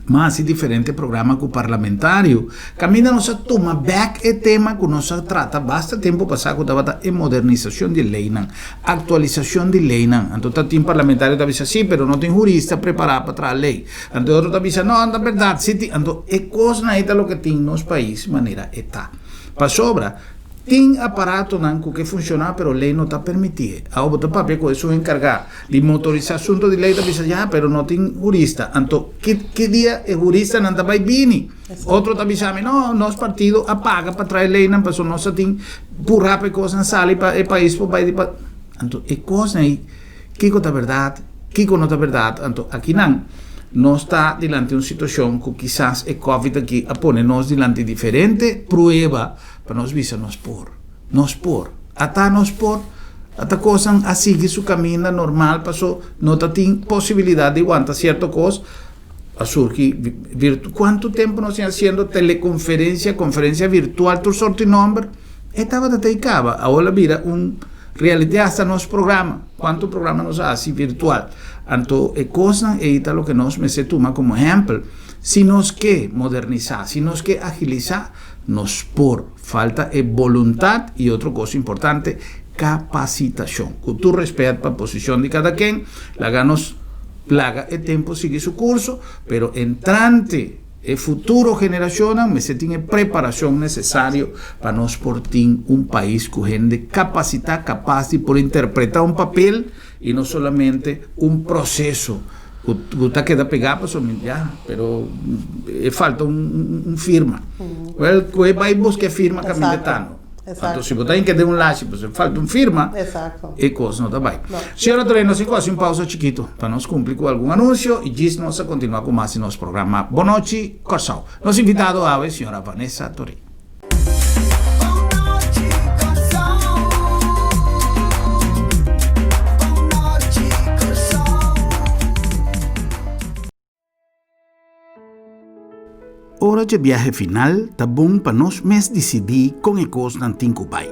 mi a hasi diferente programa ku parlamentario kaminda nos a tuma bèk e tema ku nos a trata basta tempu pasá ku tabata e modernisashon di leinan, aktualisashon di leinan. Anto ta tin parlamentario ta bisa si pero no tin hurista prepará pa traha lei. Anto e otro ta bisa, No, ta berdad, si tin. Anto e kosnan ei ta loke tin nos pais manera e ta. Pasobra, tin aparatonan ku ke funshoná pero lei no ta permití e. Awo bo ta papia ku esun enkargá di motorisá asunto di lei ta bisa, Ya, pero no tin hurista. Anto ki ki dia e huristanan ta bai bini? Otro ta bisa mi, No, nos partido a paga pa trae leinan pasobra nos a tin purá pa e kosnan sali pa e pais por bai di pa. Anto e kosnan ei. Kiko ta bèrdat, kiko no ta bèrdat? Anto akinan nos ta dilanti un situashon ku kisas e kòvid aki a pone nos dilanti diferente prueba pa nos bisa nos por, nos por, ata nos por, ata kosnan a sigui su kaminda normal paso no ta tin posibilidat di wanta sierto kos a surgi virtu kuantu tempu nos tin hasiendo telekonferensia, konferensia virtual, tur sorti nòmber. E tabata ta i kaba. Awor a bira un realidat hasta nos programa. Kuantu programa nos a hasi virtual. Anto e kosnan ei ta loke nos mester tuma komo ehèmpel. Si nos ke modernisá, si nos ke agilisá, nos por. Falta e boluntat i otro kos importante, kapasitashon. Ku tur rèspèt pa posishon di kada ken, laga nos laga e tempu sigui su kurso, pero entrante. E futuro generashonnan mester tin e preparashon nesesario pa nos por tin un pais ku hende kapasitá, kapas di por interpretá un papel i no solamente un proseso ku ta keda pegá pasobra mi ya, pero e falta un firma. Wèl, ku e bai buska e firma kaminda ta no. Anto si bo ta hinka den un lashi pues e falta un firma, e kos no ta bai. Señora Torey, nos tin ku hasi un pausa chikito pa nos kumpli ku algun anunsio i djis nos a kontinua ku mas di nos programa Bon Nochi Kòrsou. Nos invitado awe señora Vanessa Torey. Ora dje biahe final ta bon pa nos mes disidí kon e kosnan tin ku bai.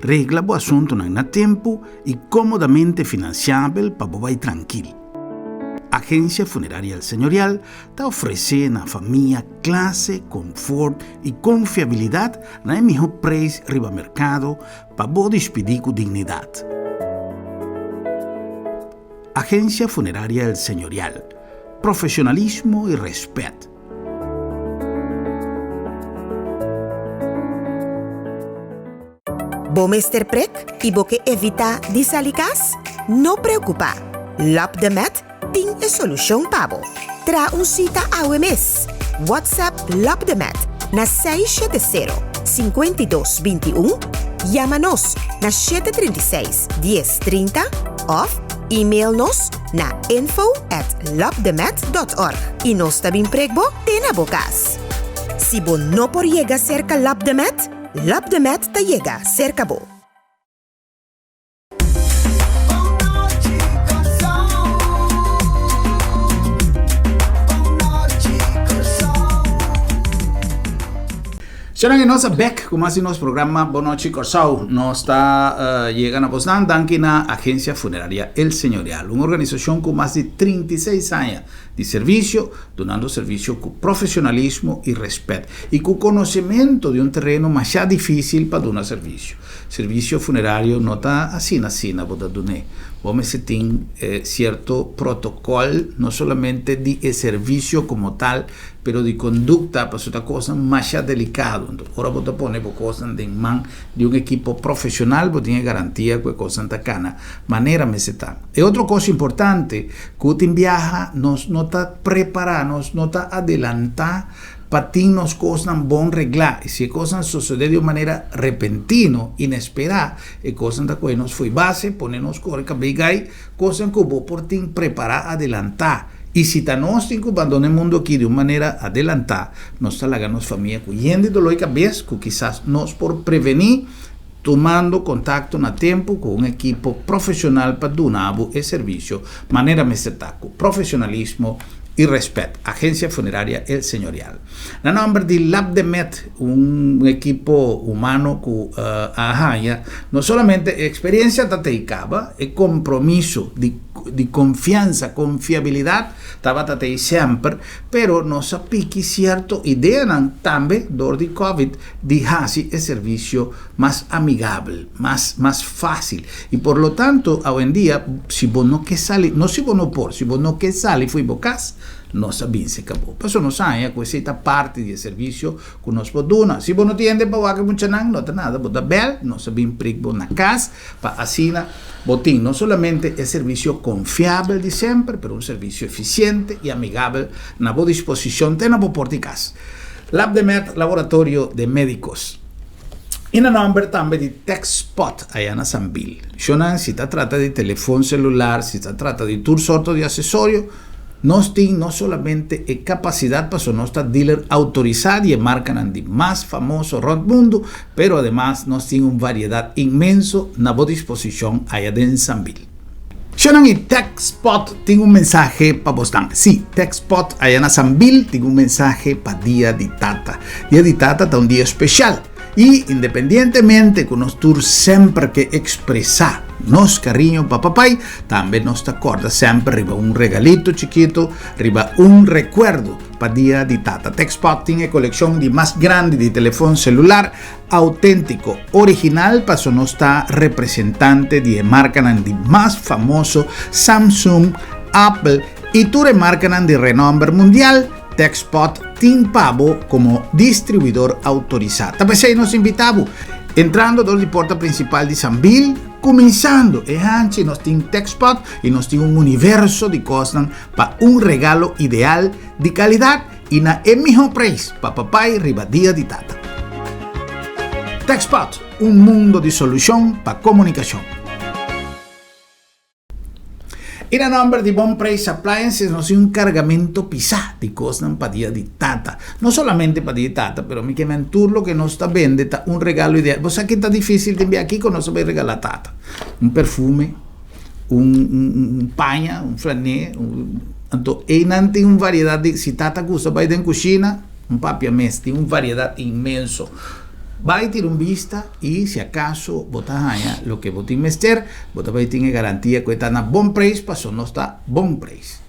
Regla bo asuntunan na tempu i kómodamente finansiabel pa bo bai trankil. Agensia Funeraria El Señorial ta ofresé na famia klase, konfort i konfiabilidat na e mihó preis riba merkado pa bo dispidí ku dignidat. Agencia Funeraria El Señorial, profesionalismo y respet. Bo mester prek i bo ke evitá di sali kas? No preokupá! Lap de Met tin e solushon pa bo. Traha un sita awe mes! WhatsApp Lap de Met na 670 52 21, yama nos na 736 10 30 òf email nos na info at lopdemet dot org i nos ta bin prek bo te na bo kas. Si bo no por yega serka Lopdemet, Lopdemet ta yega serka bo. Señoran y nos a bek ku mas di nos programa Bon Nochi Kòrsou. Nos ta yega na bosnan danki na Agencia Funeraria El Señorial, un organisashon ku mas di 36 aña di servisio, dunando servisio ku profesionalismo i rèspèt i ku konosementu di un tereno masha difísil pa duna servisio. Servisio funerario no ta asina asina bo ta dun'é. Bo mester tin sierto protokòl, no solamente di e servisio komo tal, pero di kondukta, pasobra ta kosnan masha delikado. Anto ora bo ta pone bo kosnan den man di un ekipo profeshonal, bo tin e garantia ku e kosnan ta kana manera mester ta. E otro kos importante, ku tin biaha nos no ta prepará, nos no ta adelantá pa tin nos kosnan bon reglá. I si e kosnan sosodé di un manera repentino, inesperá, e kosnan ta kohe nos fo'i base, pone nos kore kabei gai, kosnan ku bo por tin prepará adelantá. I si ta nos tin ku bandoná e mundu akí di un manera adelantá, nos ta laga nos famia ku yen di doló i kabes ku kisas nos por prevení tumando kontakto na tempu ku un ekipo profeshonal pa duna bo e servisio manera mester ta, ku profeshonalismo. I rèspèt, Agencia Funeraria El Señorial. Na nòmber di Labdemed, un ekipo humano ku a haña no solamente e eksperensia ta tei kaba, e kompromiso di di konfiansa, konfiabilidat tabata tei semper, pero nos a piki sierto ideanan tambe dor di Covid di hasi e servisio mas amigabel, mas mas fácil. I por lo tanto awendia si bo no ke sali, no si bo no por, si bo no ke sali fo'i bo kas, nos a binse ka bo. Pasobra nos haña ku esei ta parti di e servisio ku nos por duna. Si bo no tin hende pa wak e muchanan, no ta nada, bo ta bèl, nos a bin prik bo na kas pa asina bo tin no solamente e servisio konfiabel di semper, pero un servisio efisiente i amigabel na bo disposishon te na bo por di kas. Labdemed, Laboratorio de Médicos. I na nòmber tambe di Techspot aya na Sambil. Shonnan, si ta trata di telefon selular, si ta trata di tur sorto di asesorio, nos tin no solamente e kapasidat paso nos ta dealer outorisá di e markanan di mas famoso rònt mundu, pero ademas nos tin un variedat inmenso na bo disposishon aya den Sambil. Shonnan i Techspot tin un mensahe pa bosnan. Sí, Techspot aya na Sambil tin un mensahe pa Dia di Tata. Dia di Tata ta un dia speshal i independientemente ku nos tur semper ke ekspresá nos kariño pa papai, tambe nos ta kòrda semper riba un regalito chikitu, riba un rekuerdo pa Dia di Tata. Techspot tin e kolekshon di mas grandi di telefon selular Auténtiko, original paso nos ta representante di e markanan di mas famoso Samsung, Apple i tur e markanan di renomber mundial, Techspot tin pa bo komo distribuidor outorisá. Ta p'esei nos invitá bo. Entrando dor di porta prinsipal di Sambil, kuminsando e hanchi nos tin Techspot i nos tin un universo di kosnan pa un regalo ideal di kalidat I na e mihó preis pa papai riba dia di tata. Techspot, un mundo di solushon pa komunikashon. I na nòmber di Bon Preis Appliances nos tin un kargamento pisá di kosnan pa dia di tata. No solamente pa dia di tata, pero mi ke men tur loke nos ta bende ta un regalo ideal. Bo sa ke ta difísil tin bia kiko nos ta bai regalá tata? Un perfume. Un paña, un flané, anto einan tin un variedad di, si tata gusta bai den cushina, un papia mes, tin un variedad inmenso. Bai tira un bista y si acaso bo ta haña loke bo tin mester, bo ta bai tin e garantia cu e ta na bon prijs, paso nos ta bon prijs.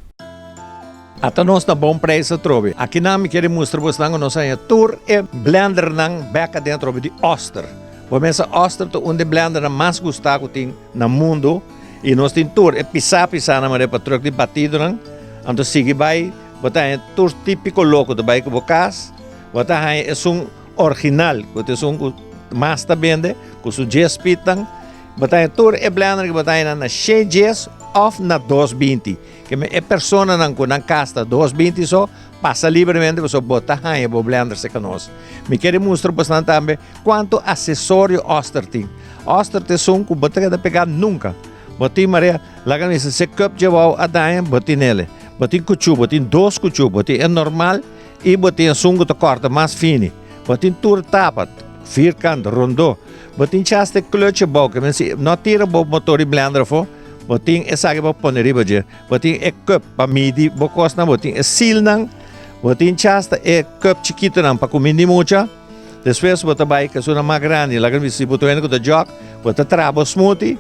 Ata nos na bon prijs atrobe. Akinan mi kere mustra bosnan ku nos haña tur e blendernan bek aden atrobe di Oster. Bo mesa Oster ta un di e blendernan mas gustá ku tin na mundu i nos tin tur e pisá pisánan manera pa trùk di batidonan. Anto sigui bai bo ta haña tur típiko loko ta bai ku bo kas. Bo ta haña esun original ku ta esun ku mas ta bende ku su djes pitnan. Bo ta haña tur e blender ku bo ta haña na shen djes òf na 220. Ke men e personanan ku nan kas ta 220 so, pasa libremente pasobra bo ta haña bo blender serka nos. Mi kere mustra bosnan tambe kuantu asesorio Oster tin. Oster ta esun ku bo ta keda pegá nunka. Bo tin marea, laga mi bisa, se cup dje wou a daña, bo tin ele. Bo tin kuchú, bo tin dos kuchú, bo tin e normal i bo tin esun ku ta kòrta mas fini. Bo tin tur tapa, vierkant, rondó. Bo tin chas te klutje bou, ke men si no tira bo motor di blender afó, Bo tin esaki pa pone riba dje. Bo tin e cup pa midi bo kosnan, bo tin e silnan, bo tin chasta e cup chikitonan pa kumindi mucha. Despues bo ta bai ku esunnan mas grandi, laga mi si bo ta wende ku ta jòk, bo ta traha bo smoothie,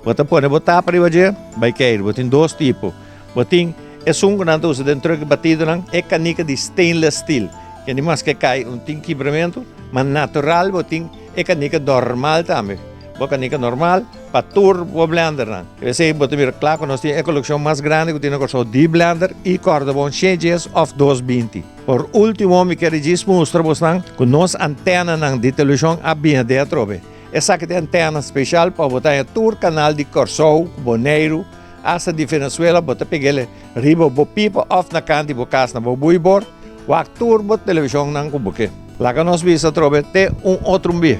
bo ta pone bo tapa riba dje, bai keir. Bo tin dos tipo. Bo tin esun ku nan ta usa den truck batidonan, e kanika di stainless steel, ke ni maske kai un tin kibramentu, ma natural bo tin e kanika normal tambe. Bo kanika normal pa tur bo blendernan. Esei bo ta mira kla ku nos tin e kolekshon mas grandi ku tin na Kòrsou di blender i kòrda bon shen djes òf 220. Por último mi kere djis mustra bosnan ku nos antènanan di televishon a bini den atrobe. Esaki ta e antèna speshal pa bo ta haña tur kanal di Kòrsou, Boneiru, asta di Venezuela bo ta peg'el riba bo pipa òf na kant di bo kas na bo buibor wak tur bo televishonnan ku bo ke. Laga nos bisa atrobe te un otro un bia.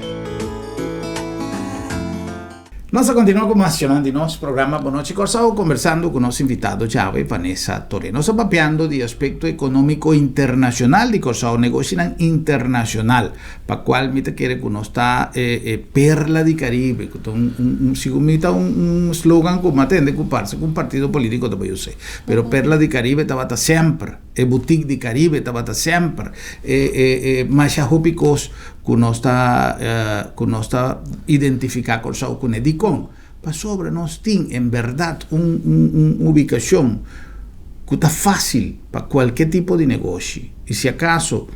Nos ta kontinuá ku mas shonnan di nos programa Bon Nochi Kòrsou kombersando ku nos invitado djawe Vanessa Toré. Nos ta papiando di aspekto ekonómiko internashonal di Kòrsou, negoshinan internashonal, pa kual mi ta kere ku nos ta e e perla di Karibe, ku ta un un sigun mi ta un un slogan ku mi a tende ku parse ku un partido polítiko ta bai us'é, pero perla di Karibe tabata semper. E boutique di Caribe tabata semper e e e masha hopi kos ku nos ta ku nos ta identifiká Kòrsou kuné. Dikon? Pasobra nos tin en bèrdat un un un ubikashon ku ta fásil pa kualke tipo di negoshi. I si akaso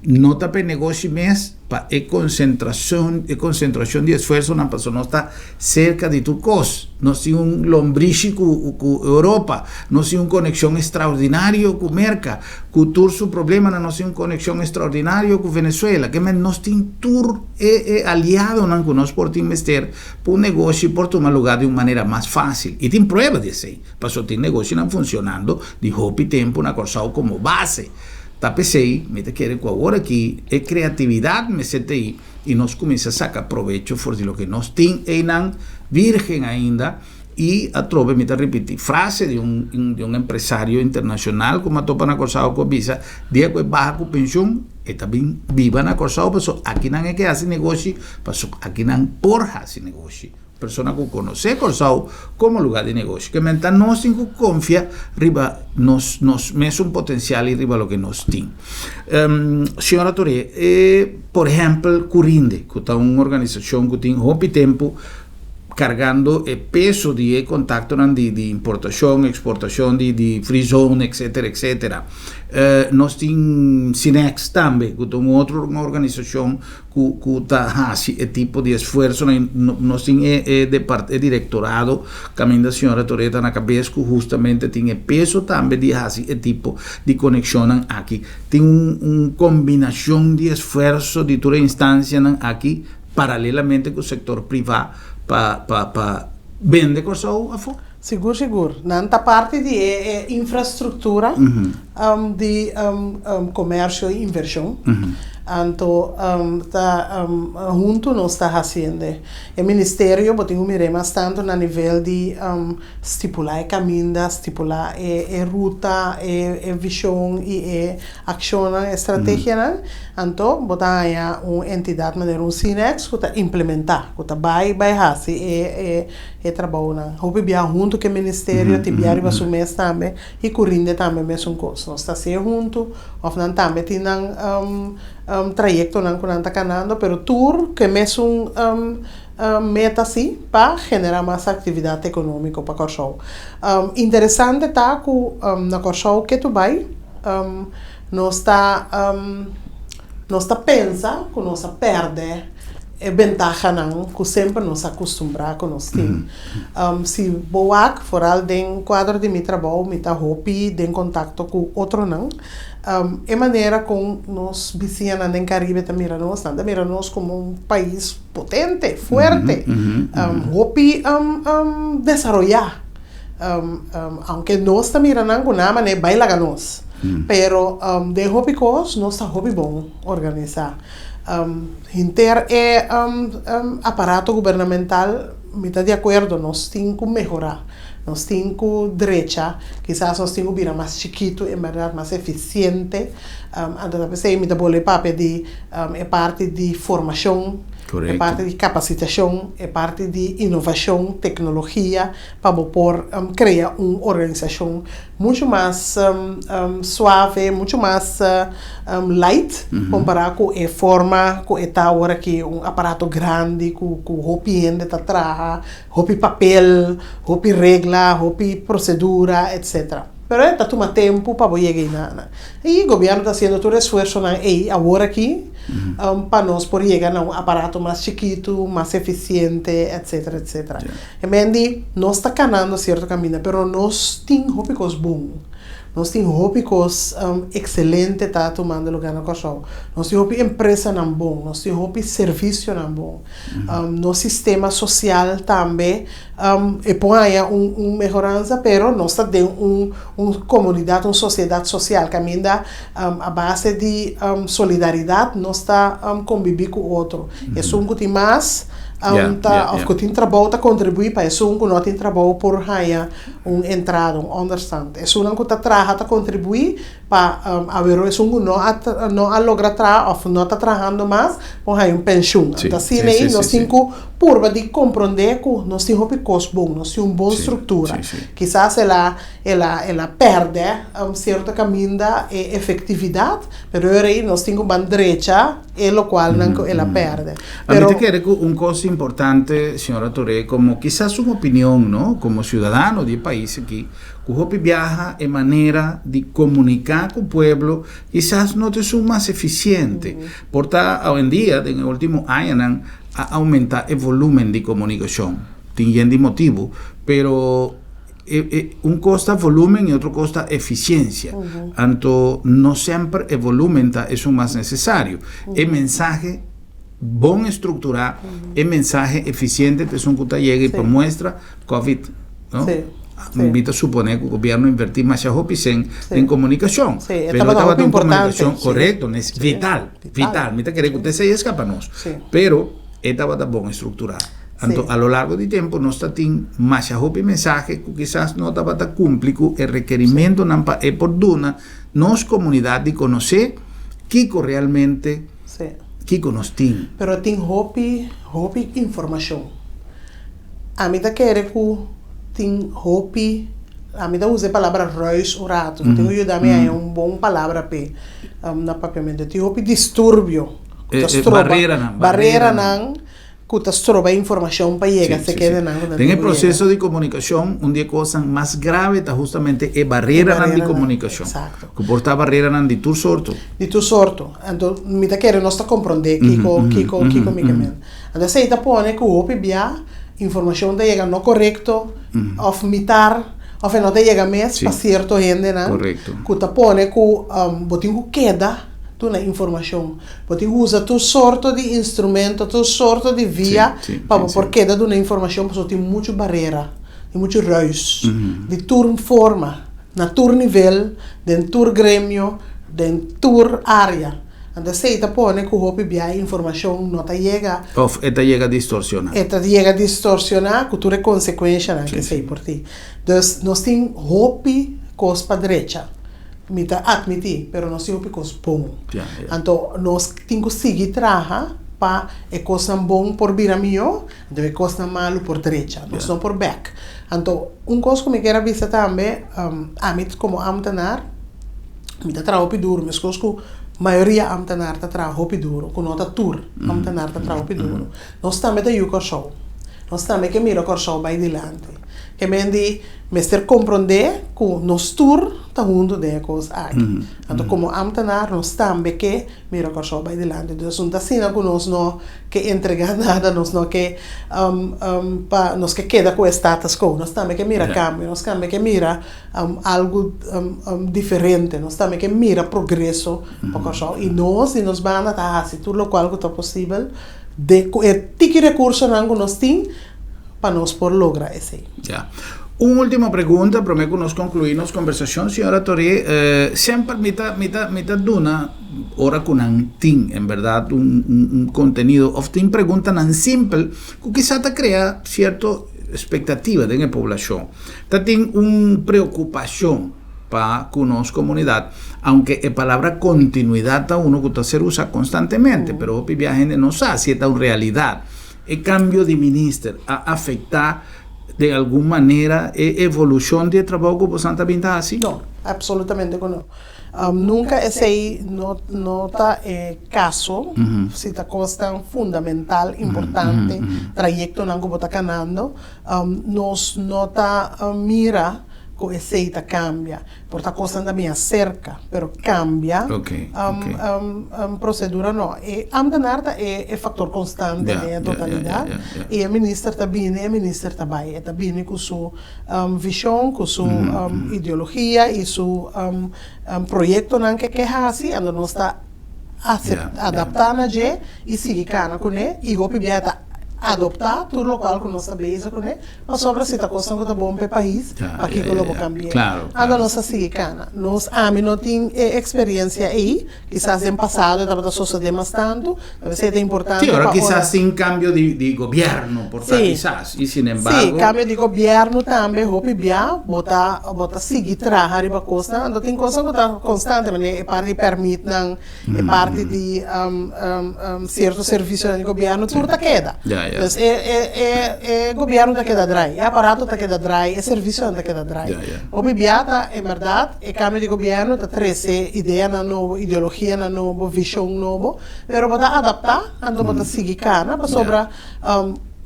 no ta pa e negoshi mes, pa e konsentrashon e konsentrashon di esfuersonan pasobra nos ta serka di tur kos. Nos tin un lombrishi ku ku Europa, nos tin un konekshon estraordinario ku Merka, ku tur su problemanan nos tin un konekshon estraordinario ku Venezuela. Ke men nos tin tur e e aliadonan ku nos por tin mester pa un negoshi por tuma lugá di un manera mas fásil. I tin prueba di esei, pasobra tin negoshinan funshonando di hopi tempu na Kòrsou komo base. Ta p'esei mi ta kere ku awor aki e kreatividat mester ta ei i nos kuminsá saka probecho for di loke nos tin einan virgen ainda i atrobe mi ta ripití frase di un di un empresario internashonal ku mi a topa na Kòrsou ku a bisa dia ku e baha ku penshun e ta bin biba na Kòrsou pasobra akinan e ke hasi negoshi pasobra akinan por hasi negoshi. Persona ku konosé Kòrsou komo lugá di negoshi. Ke men ta nos tin ku konfia riba nos nos mesun potensial i riba loke nos tin. Señora Toré, e por ehèmpel Curinde, ku ta un organisashon ku tin hopi tempu kargando e peso di e kontaktonan di di importashon, eksportashon di di free zone, etsetera, etsetera. Nos tin Cinex tambe, ku ta un otro organisashon ku ku ta hasi e tipo di esfuersonan i nos tin e e depart e direktorado kaminda señora Toré ta na kabes ku hustamente tin e peso tambe di hasi e tipo di konekshonnan aki. Tin un un kombinashon di esfuerso di tur e instansianan aki paralelamente ku sektor privá pa pa pa bende Kòrsou afó? Sigur sigur. Nan ta parti di e e infrastruktura di komersio i invershon. Anto ta huntu nos ta hasiende. E ministerio bo tin ku mir'é mas tantu na nivel di stipulá e kaminda, stipulá e e ruta, e e vishon i e akshonnan, e strategianan. Anto bo ta haña un entidat manera un Cinex ku ta implementá, ku ta bai bai hasi e e E trabounan. Hopi bia huntu ku e ministerio, tin bia riba su mes tambe i ku rinde tambe mesun kos. Nos ta hasié huntu òf nan tambe tin nan trayektonan ku nan ta kanando, pero tur ku e mesun meta si pa generá mas aktividat ekonómiko pa Kòrsou. Interesante ta ku na Kòrsou ketu bai nos ta nos ta pensa ku nos a pèrdè. E bentahanan ku semper nos a kustumbrá ku nos tin. Si bo wak, foral den kuadro di mi trabou, mi ta hopi den kontakto ku otronan. E manera kon nos bisiñanan den Karibe ta mira nos, nan ta mira nos komo un pais potente, fuerte, hopi desaroyá. Aunke nos ta mira nan ku nan manera bai laga nos, pero den hopi kos nos ta hopi bon organisá. Henter e aparato gubernamental mi ta di akuerdo nos tin ku mehorá, nos tin ku drecha, kisas nos tin ku bira mas chikitu en bèrdat mas efisiente. Anto ta p'esei mi ta bolbe papia di e parti di formashon, e parti di kapasitashon, e parti di inovashon, teknologia pa bo por krea un organisashon muchu mas suave, muchu mas light kompará ku e forma ku e ta awor aki, un aparato grandi ku ku hopi hende ta traha, hopi papel, hopi regla, hopi prosedura, etcetera. Pero e ta tuma tempu pa bo yega einan. I gobièrnu ta hasiendo tur esfuersonan ei awor aki pa nos por yega na un aparato mas chikitu, mas efisiente, etcetera, etcetera. E men di, nos ta kanando sierto kaminda, pero nos tin hopi kos bon. Nos tin hopi kos ekselente ta tumando lugá na Kòrsou. Nos tin hopi empresanan bon, nos tin hopi servisionan bon. Nos sistema sosial tambe. E por haña un un mehoransa pero nos ta den un un komunidat un sosiedat sosial kaminda a base di solidaridat nos ta kombibí ku otro. Esun ku tin mas ta òf ku tin trabou ta kontribuí pa esun ku no tin trabou por haña un entrada un ònderstand. Esunnan ku ta traha ta kontribuí Pa awero esun ku no a no a logra traha òf no ta trahando mas por haña un penshun. Anto asina ei nos tin ku purba di komprondé ku nos tin hopi kos bon, nos tin un bon struktura. Kisas el a el a el a pèrdè sierto kaminda e efektividat, pero e ora ei nos tin ku ban drecha e lokualnan ku el a pèrdè. A mi ta kere ku un kos importante, señora Toré, komo kisas un opinion, no, komo siudadano di e pais aki, Ku hopi biaha e manera di komuniká ku pueblo kisas no ta esun mas efisiente. Por ta awendia, den e último añanan, a oumentá e volúmen di komunikashon. Tin yen di motibu, pero e e un kos ta volúmen i otro kos ta efisiensia. Anto no semper e volúmen ta esun mas nesesario. E mensahe bon estrukturá, e mensahe efisiente ta esun ku ta yega i pa muestra Covid, no? Mi ta supone ku gobierno invertí masha hopi sen den komunikashon. Sí, e tabata hopi importante. Korekto, vital, vital. Mi ta kere ku esei a skapa nos. Pero e tabata bon estrukturá. Anto a lo largo di tempu nos ta tin masha hopi mensahe ku kisas no tabata kumpli ku e rekerimentonan pa e por duna nos komunidat di konosé kiko realmente kiko nos tin. Pero tin hopi, hopi informashon. Ami ta kere ku tin hopi, ami ta usa e palabra ruis un ratu, tin ku yuda mi haña un bon palabra p'e na papiamentu. Tin hopi disturbio ku ta stroba, bareranan ku ta stroba e informashon pa yega sekedenan ku nan tin ku yega. Den e proseso di komunikashon, un di e kosnan mas grave ta hustamente e bareranan di komunikashon. Ku por ta bareranan di tur sorto. Di tur sorto. Anto mi ta kere nos ta komprondé kiko, kiko, kiko mi ke men. Anto esei ta pone ku hopi bia informashon ta yega no korekto òf mitar òf e no ta yega mes pa sierto hendenan ku ta pone ku bo tin ku keda duna informashon. Bo tin ku usa tur sorto di instrumento, tur sorto di via pa bo por keda duna informashon pasobra tin muchu barera, tin muchu ruis di tur forma, na tur nivel, den tur gremio, den tur área. Anto esei ta pone ku hopi bia e informashon no ta yega. Òf e ta yega distorsioná. E ta yega distorsioná ku tur e konsekuenshanan ku esei por tin. Dus nos tin hopi kos pa drecha, mi ta atmití, pero nos tin hopi kos bon. Anto nos tin ku sigui traha pa e kosnan bon por bira mihó, anto e kosnan malu por drecha. Nos no por bèk. Anto un kos ku mi kier a bisa tambe, ami komo ámtenar, Mi ta traha hopi duru, meskos ku mayoria ámtenar ta traha hopi duru, ku no ta tur ámtenar ta traha hopi duru. Nos tambe ta yu Kòrsou. Nos tambe ke mira Kòrsou bai dilanti. Ke men di mester komprondé ku nos tur ta huntu den e kos aki. Anto komo ámtenar nos tambe ke mira Kòrsou bai dilanti. Dus no ta asina ku nos no ke entregá nada, nos no ke pa nos ke keda ku e status quo. Nos tambe ke mira kambio, nos tambe ke mira algu diferente. Nos tambe ke mira progreso pa Kòrsou i nos di nos banda ta hasi tur lokual ku ta posibel de ku e tiki rekursonan ku nos tin pa nos por logra esei. Ya. Un último pregunta promé ku nos konkluí nos kombersashon, señora Toré. Semper mi ta mi ta mi ta duna ora ku nan tin en bèrdat un un kontenido òf tin preguntanan simpel ku kisas ta krea sierto espektativa den e poblashon. Ta tin un preocupacion pa cu nos comunidad, aunke e palabra continuidad ta uno cu ta ser usa constantemente, pero hopi bia hende no sa si e ta un realidad. E cambio di minister a afecta den algun manera e evolucion di e trabou cu bosan ta bin ta haci? No, absolutamente cu no. Nunca esey no no ta e caso, si ta cosnan fundamental, importante, trayectonan cu bo ta canando. Nos no ta mira ku esei ta kambia. Por ta kosnan ta bin aserka, pero kambia prosedura no. E ámtenar ta e faktor konstante den e totalidat i e minister ta bini, e minister ta bai. E ta bini ku su vishon, ku su ideologia i su proyektonan ke ke hasi, anto nos ta adaptá na dje i sigui kana kuné i hopi bia ta. adoptá tur lokual ku nos ta bezig kuné, pasobra si ta kosnan ku ta bon pa e pais, pakiko lo bo kambi'é? Anto nos ta sigui kana. Nos, ami no tin e eksperensia ei, kisas den pasado e tabata sosodé mas tantu, ta p'esei ta importante Sí, ora pa ora. kisas tin kambio di gobièrnu, por ta kisas, i Sí, sinembargo. kambio di gobièrnu tambe hopi bia bo ta bo ta sigui traha riba kosnan, anto tin kosnan ku ta konstante, manera e parti di pèrmitnan, E parti di cierto servicionan di gobierno tur ta keda. Dus e e gobierno ta keda draai, e aparato ta keda draai, e servicionan ta keda draai. Hopi bia ta en berdad e cambio di gobierno ta trece ideanan nobo, ideologianan nobo, vision nobo, pero bo ta adapta anto bo ta sigui cana pasobra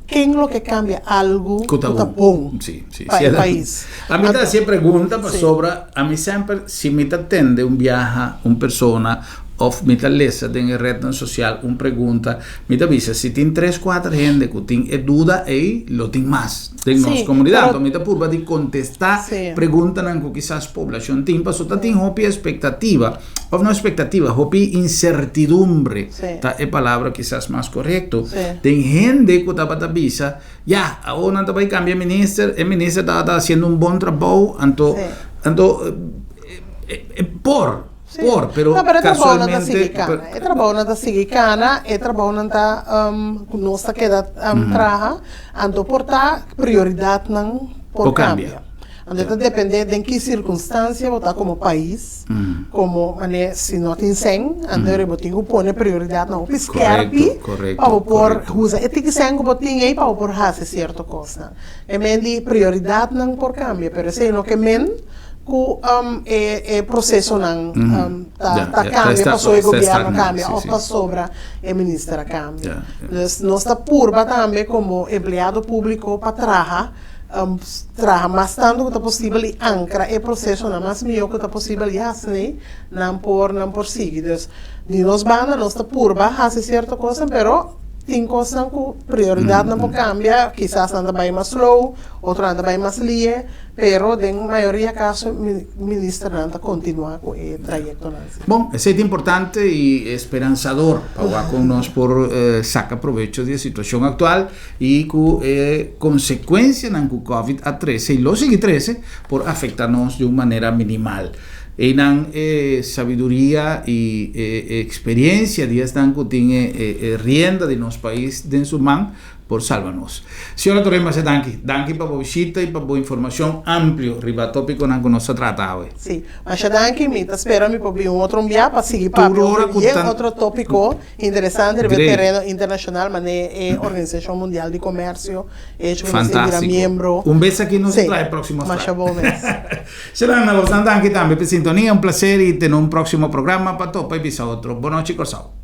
ken lo ke cambia algo Ku ta ku ta bon bon Sí, sí. pa e pais. Ami ta Anto hasi e pregunta sí. pasobra ami semper si mi ta tende un biaha un persona of mi ta lesa den e rednan social un pregunta mi ta bisa si tin tres kuater hende ku tin e duda ei lo tin mas den nos Sí, komunidat. pero Anto mi ta purba di kontestá sí. preguntanan ku kisas poblashon tin pasobra ta tin hopi espektativa of no espektativa hopi insertidumbre Sí. ta e palabra kisas mas korekto Sí. den hende ku tabata bisa Ya, awor nan ta bai cambia minister, e minister tabata haciendo un bon trabou, anto, Sí. anto e por, Sí. por, pero No, pero e trabounan ta casualmente, sigui cana. E trabounan ta sigui cana, e trabounan ta cu nos ta keda traha, anto por ta prioridadnan por Por cambia. cambia. Anto ta depende den ki circunstancia bo ta como pais, como mane si no tin cen, anto bo tin cu pone prioridadnan hopi skerpi pa bo por usa e tiki cen cu bo tin ey pa bo por haci cierto cosnan. E men di prioridadnan por cambia, pero esey no ke men cu e procesonan ta cambia pasobra e gobierno cambia of pasobra e minister a cambia. Dus nos ta purba tambe como empleado publico pa traha. Traha mas tantu ku ta posibel i ankra e prosesonan mas mihó ku ta posibel i hasi nan por nan por sigui. Dus di nos banda nos ta purba hasi sierto kosnan pero tin kosnan ku prioridatnan por kambia, kisas nan ta bai mas slow, otronan ta bai mas lie. Pero den mayoria kaso ministernan ta kontinuá ku e trayektonan si. Bon, esei ta importante i esperansador pa wak kon nos por saka probecho di e situashon aktual i ku e konsekuensianan ku Covid a trese i lo sigui trese por afekta nos di un manera minimal. Einan e sabiduria i e eksperiensia di esnan ku tin e rienda di nos pais den su man por salba nos. Señora Torre masha danki. Danki pa bo bishita y pa bo informacion amplio riba topiconan cu nos ta trata awe. Sí, masha danki. Mi ta spera mi por bin un otro un bia pa sigui papia Tur ora over cu bien ta otro topico interesante riba e Great. tereno internacional mane e Organisacion Mundial di Comercio, e hecho cu nos a bira Fantastico. miembro. Un bes aki nos ta Sí, trae proximo masha slide. bon mes. Sherana, bosnan danki tambe pa e sintonia. Un placer y te na un proximo programa pa topa y bisa otro. Bonochi Corsou.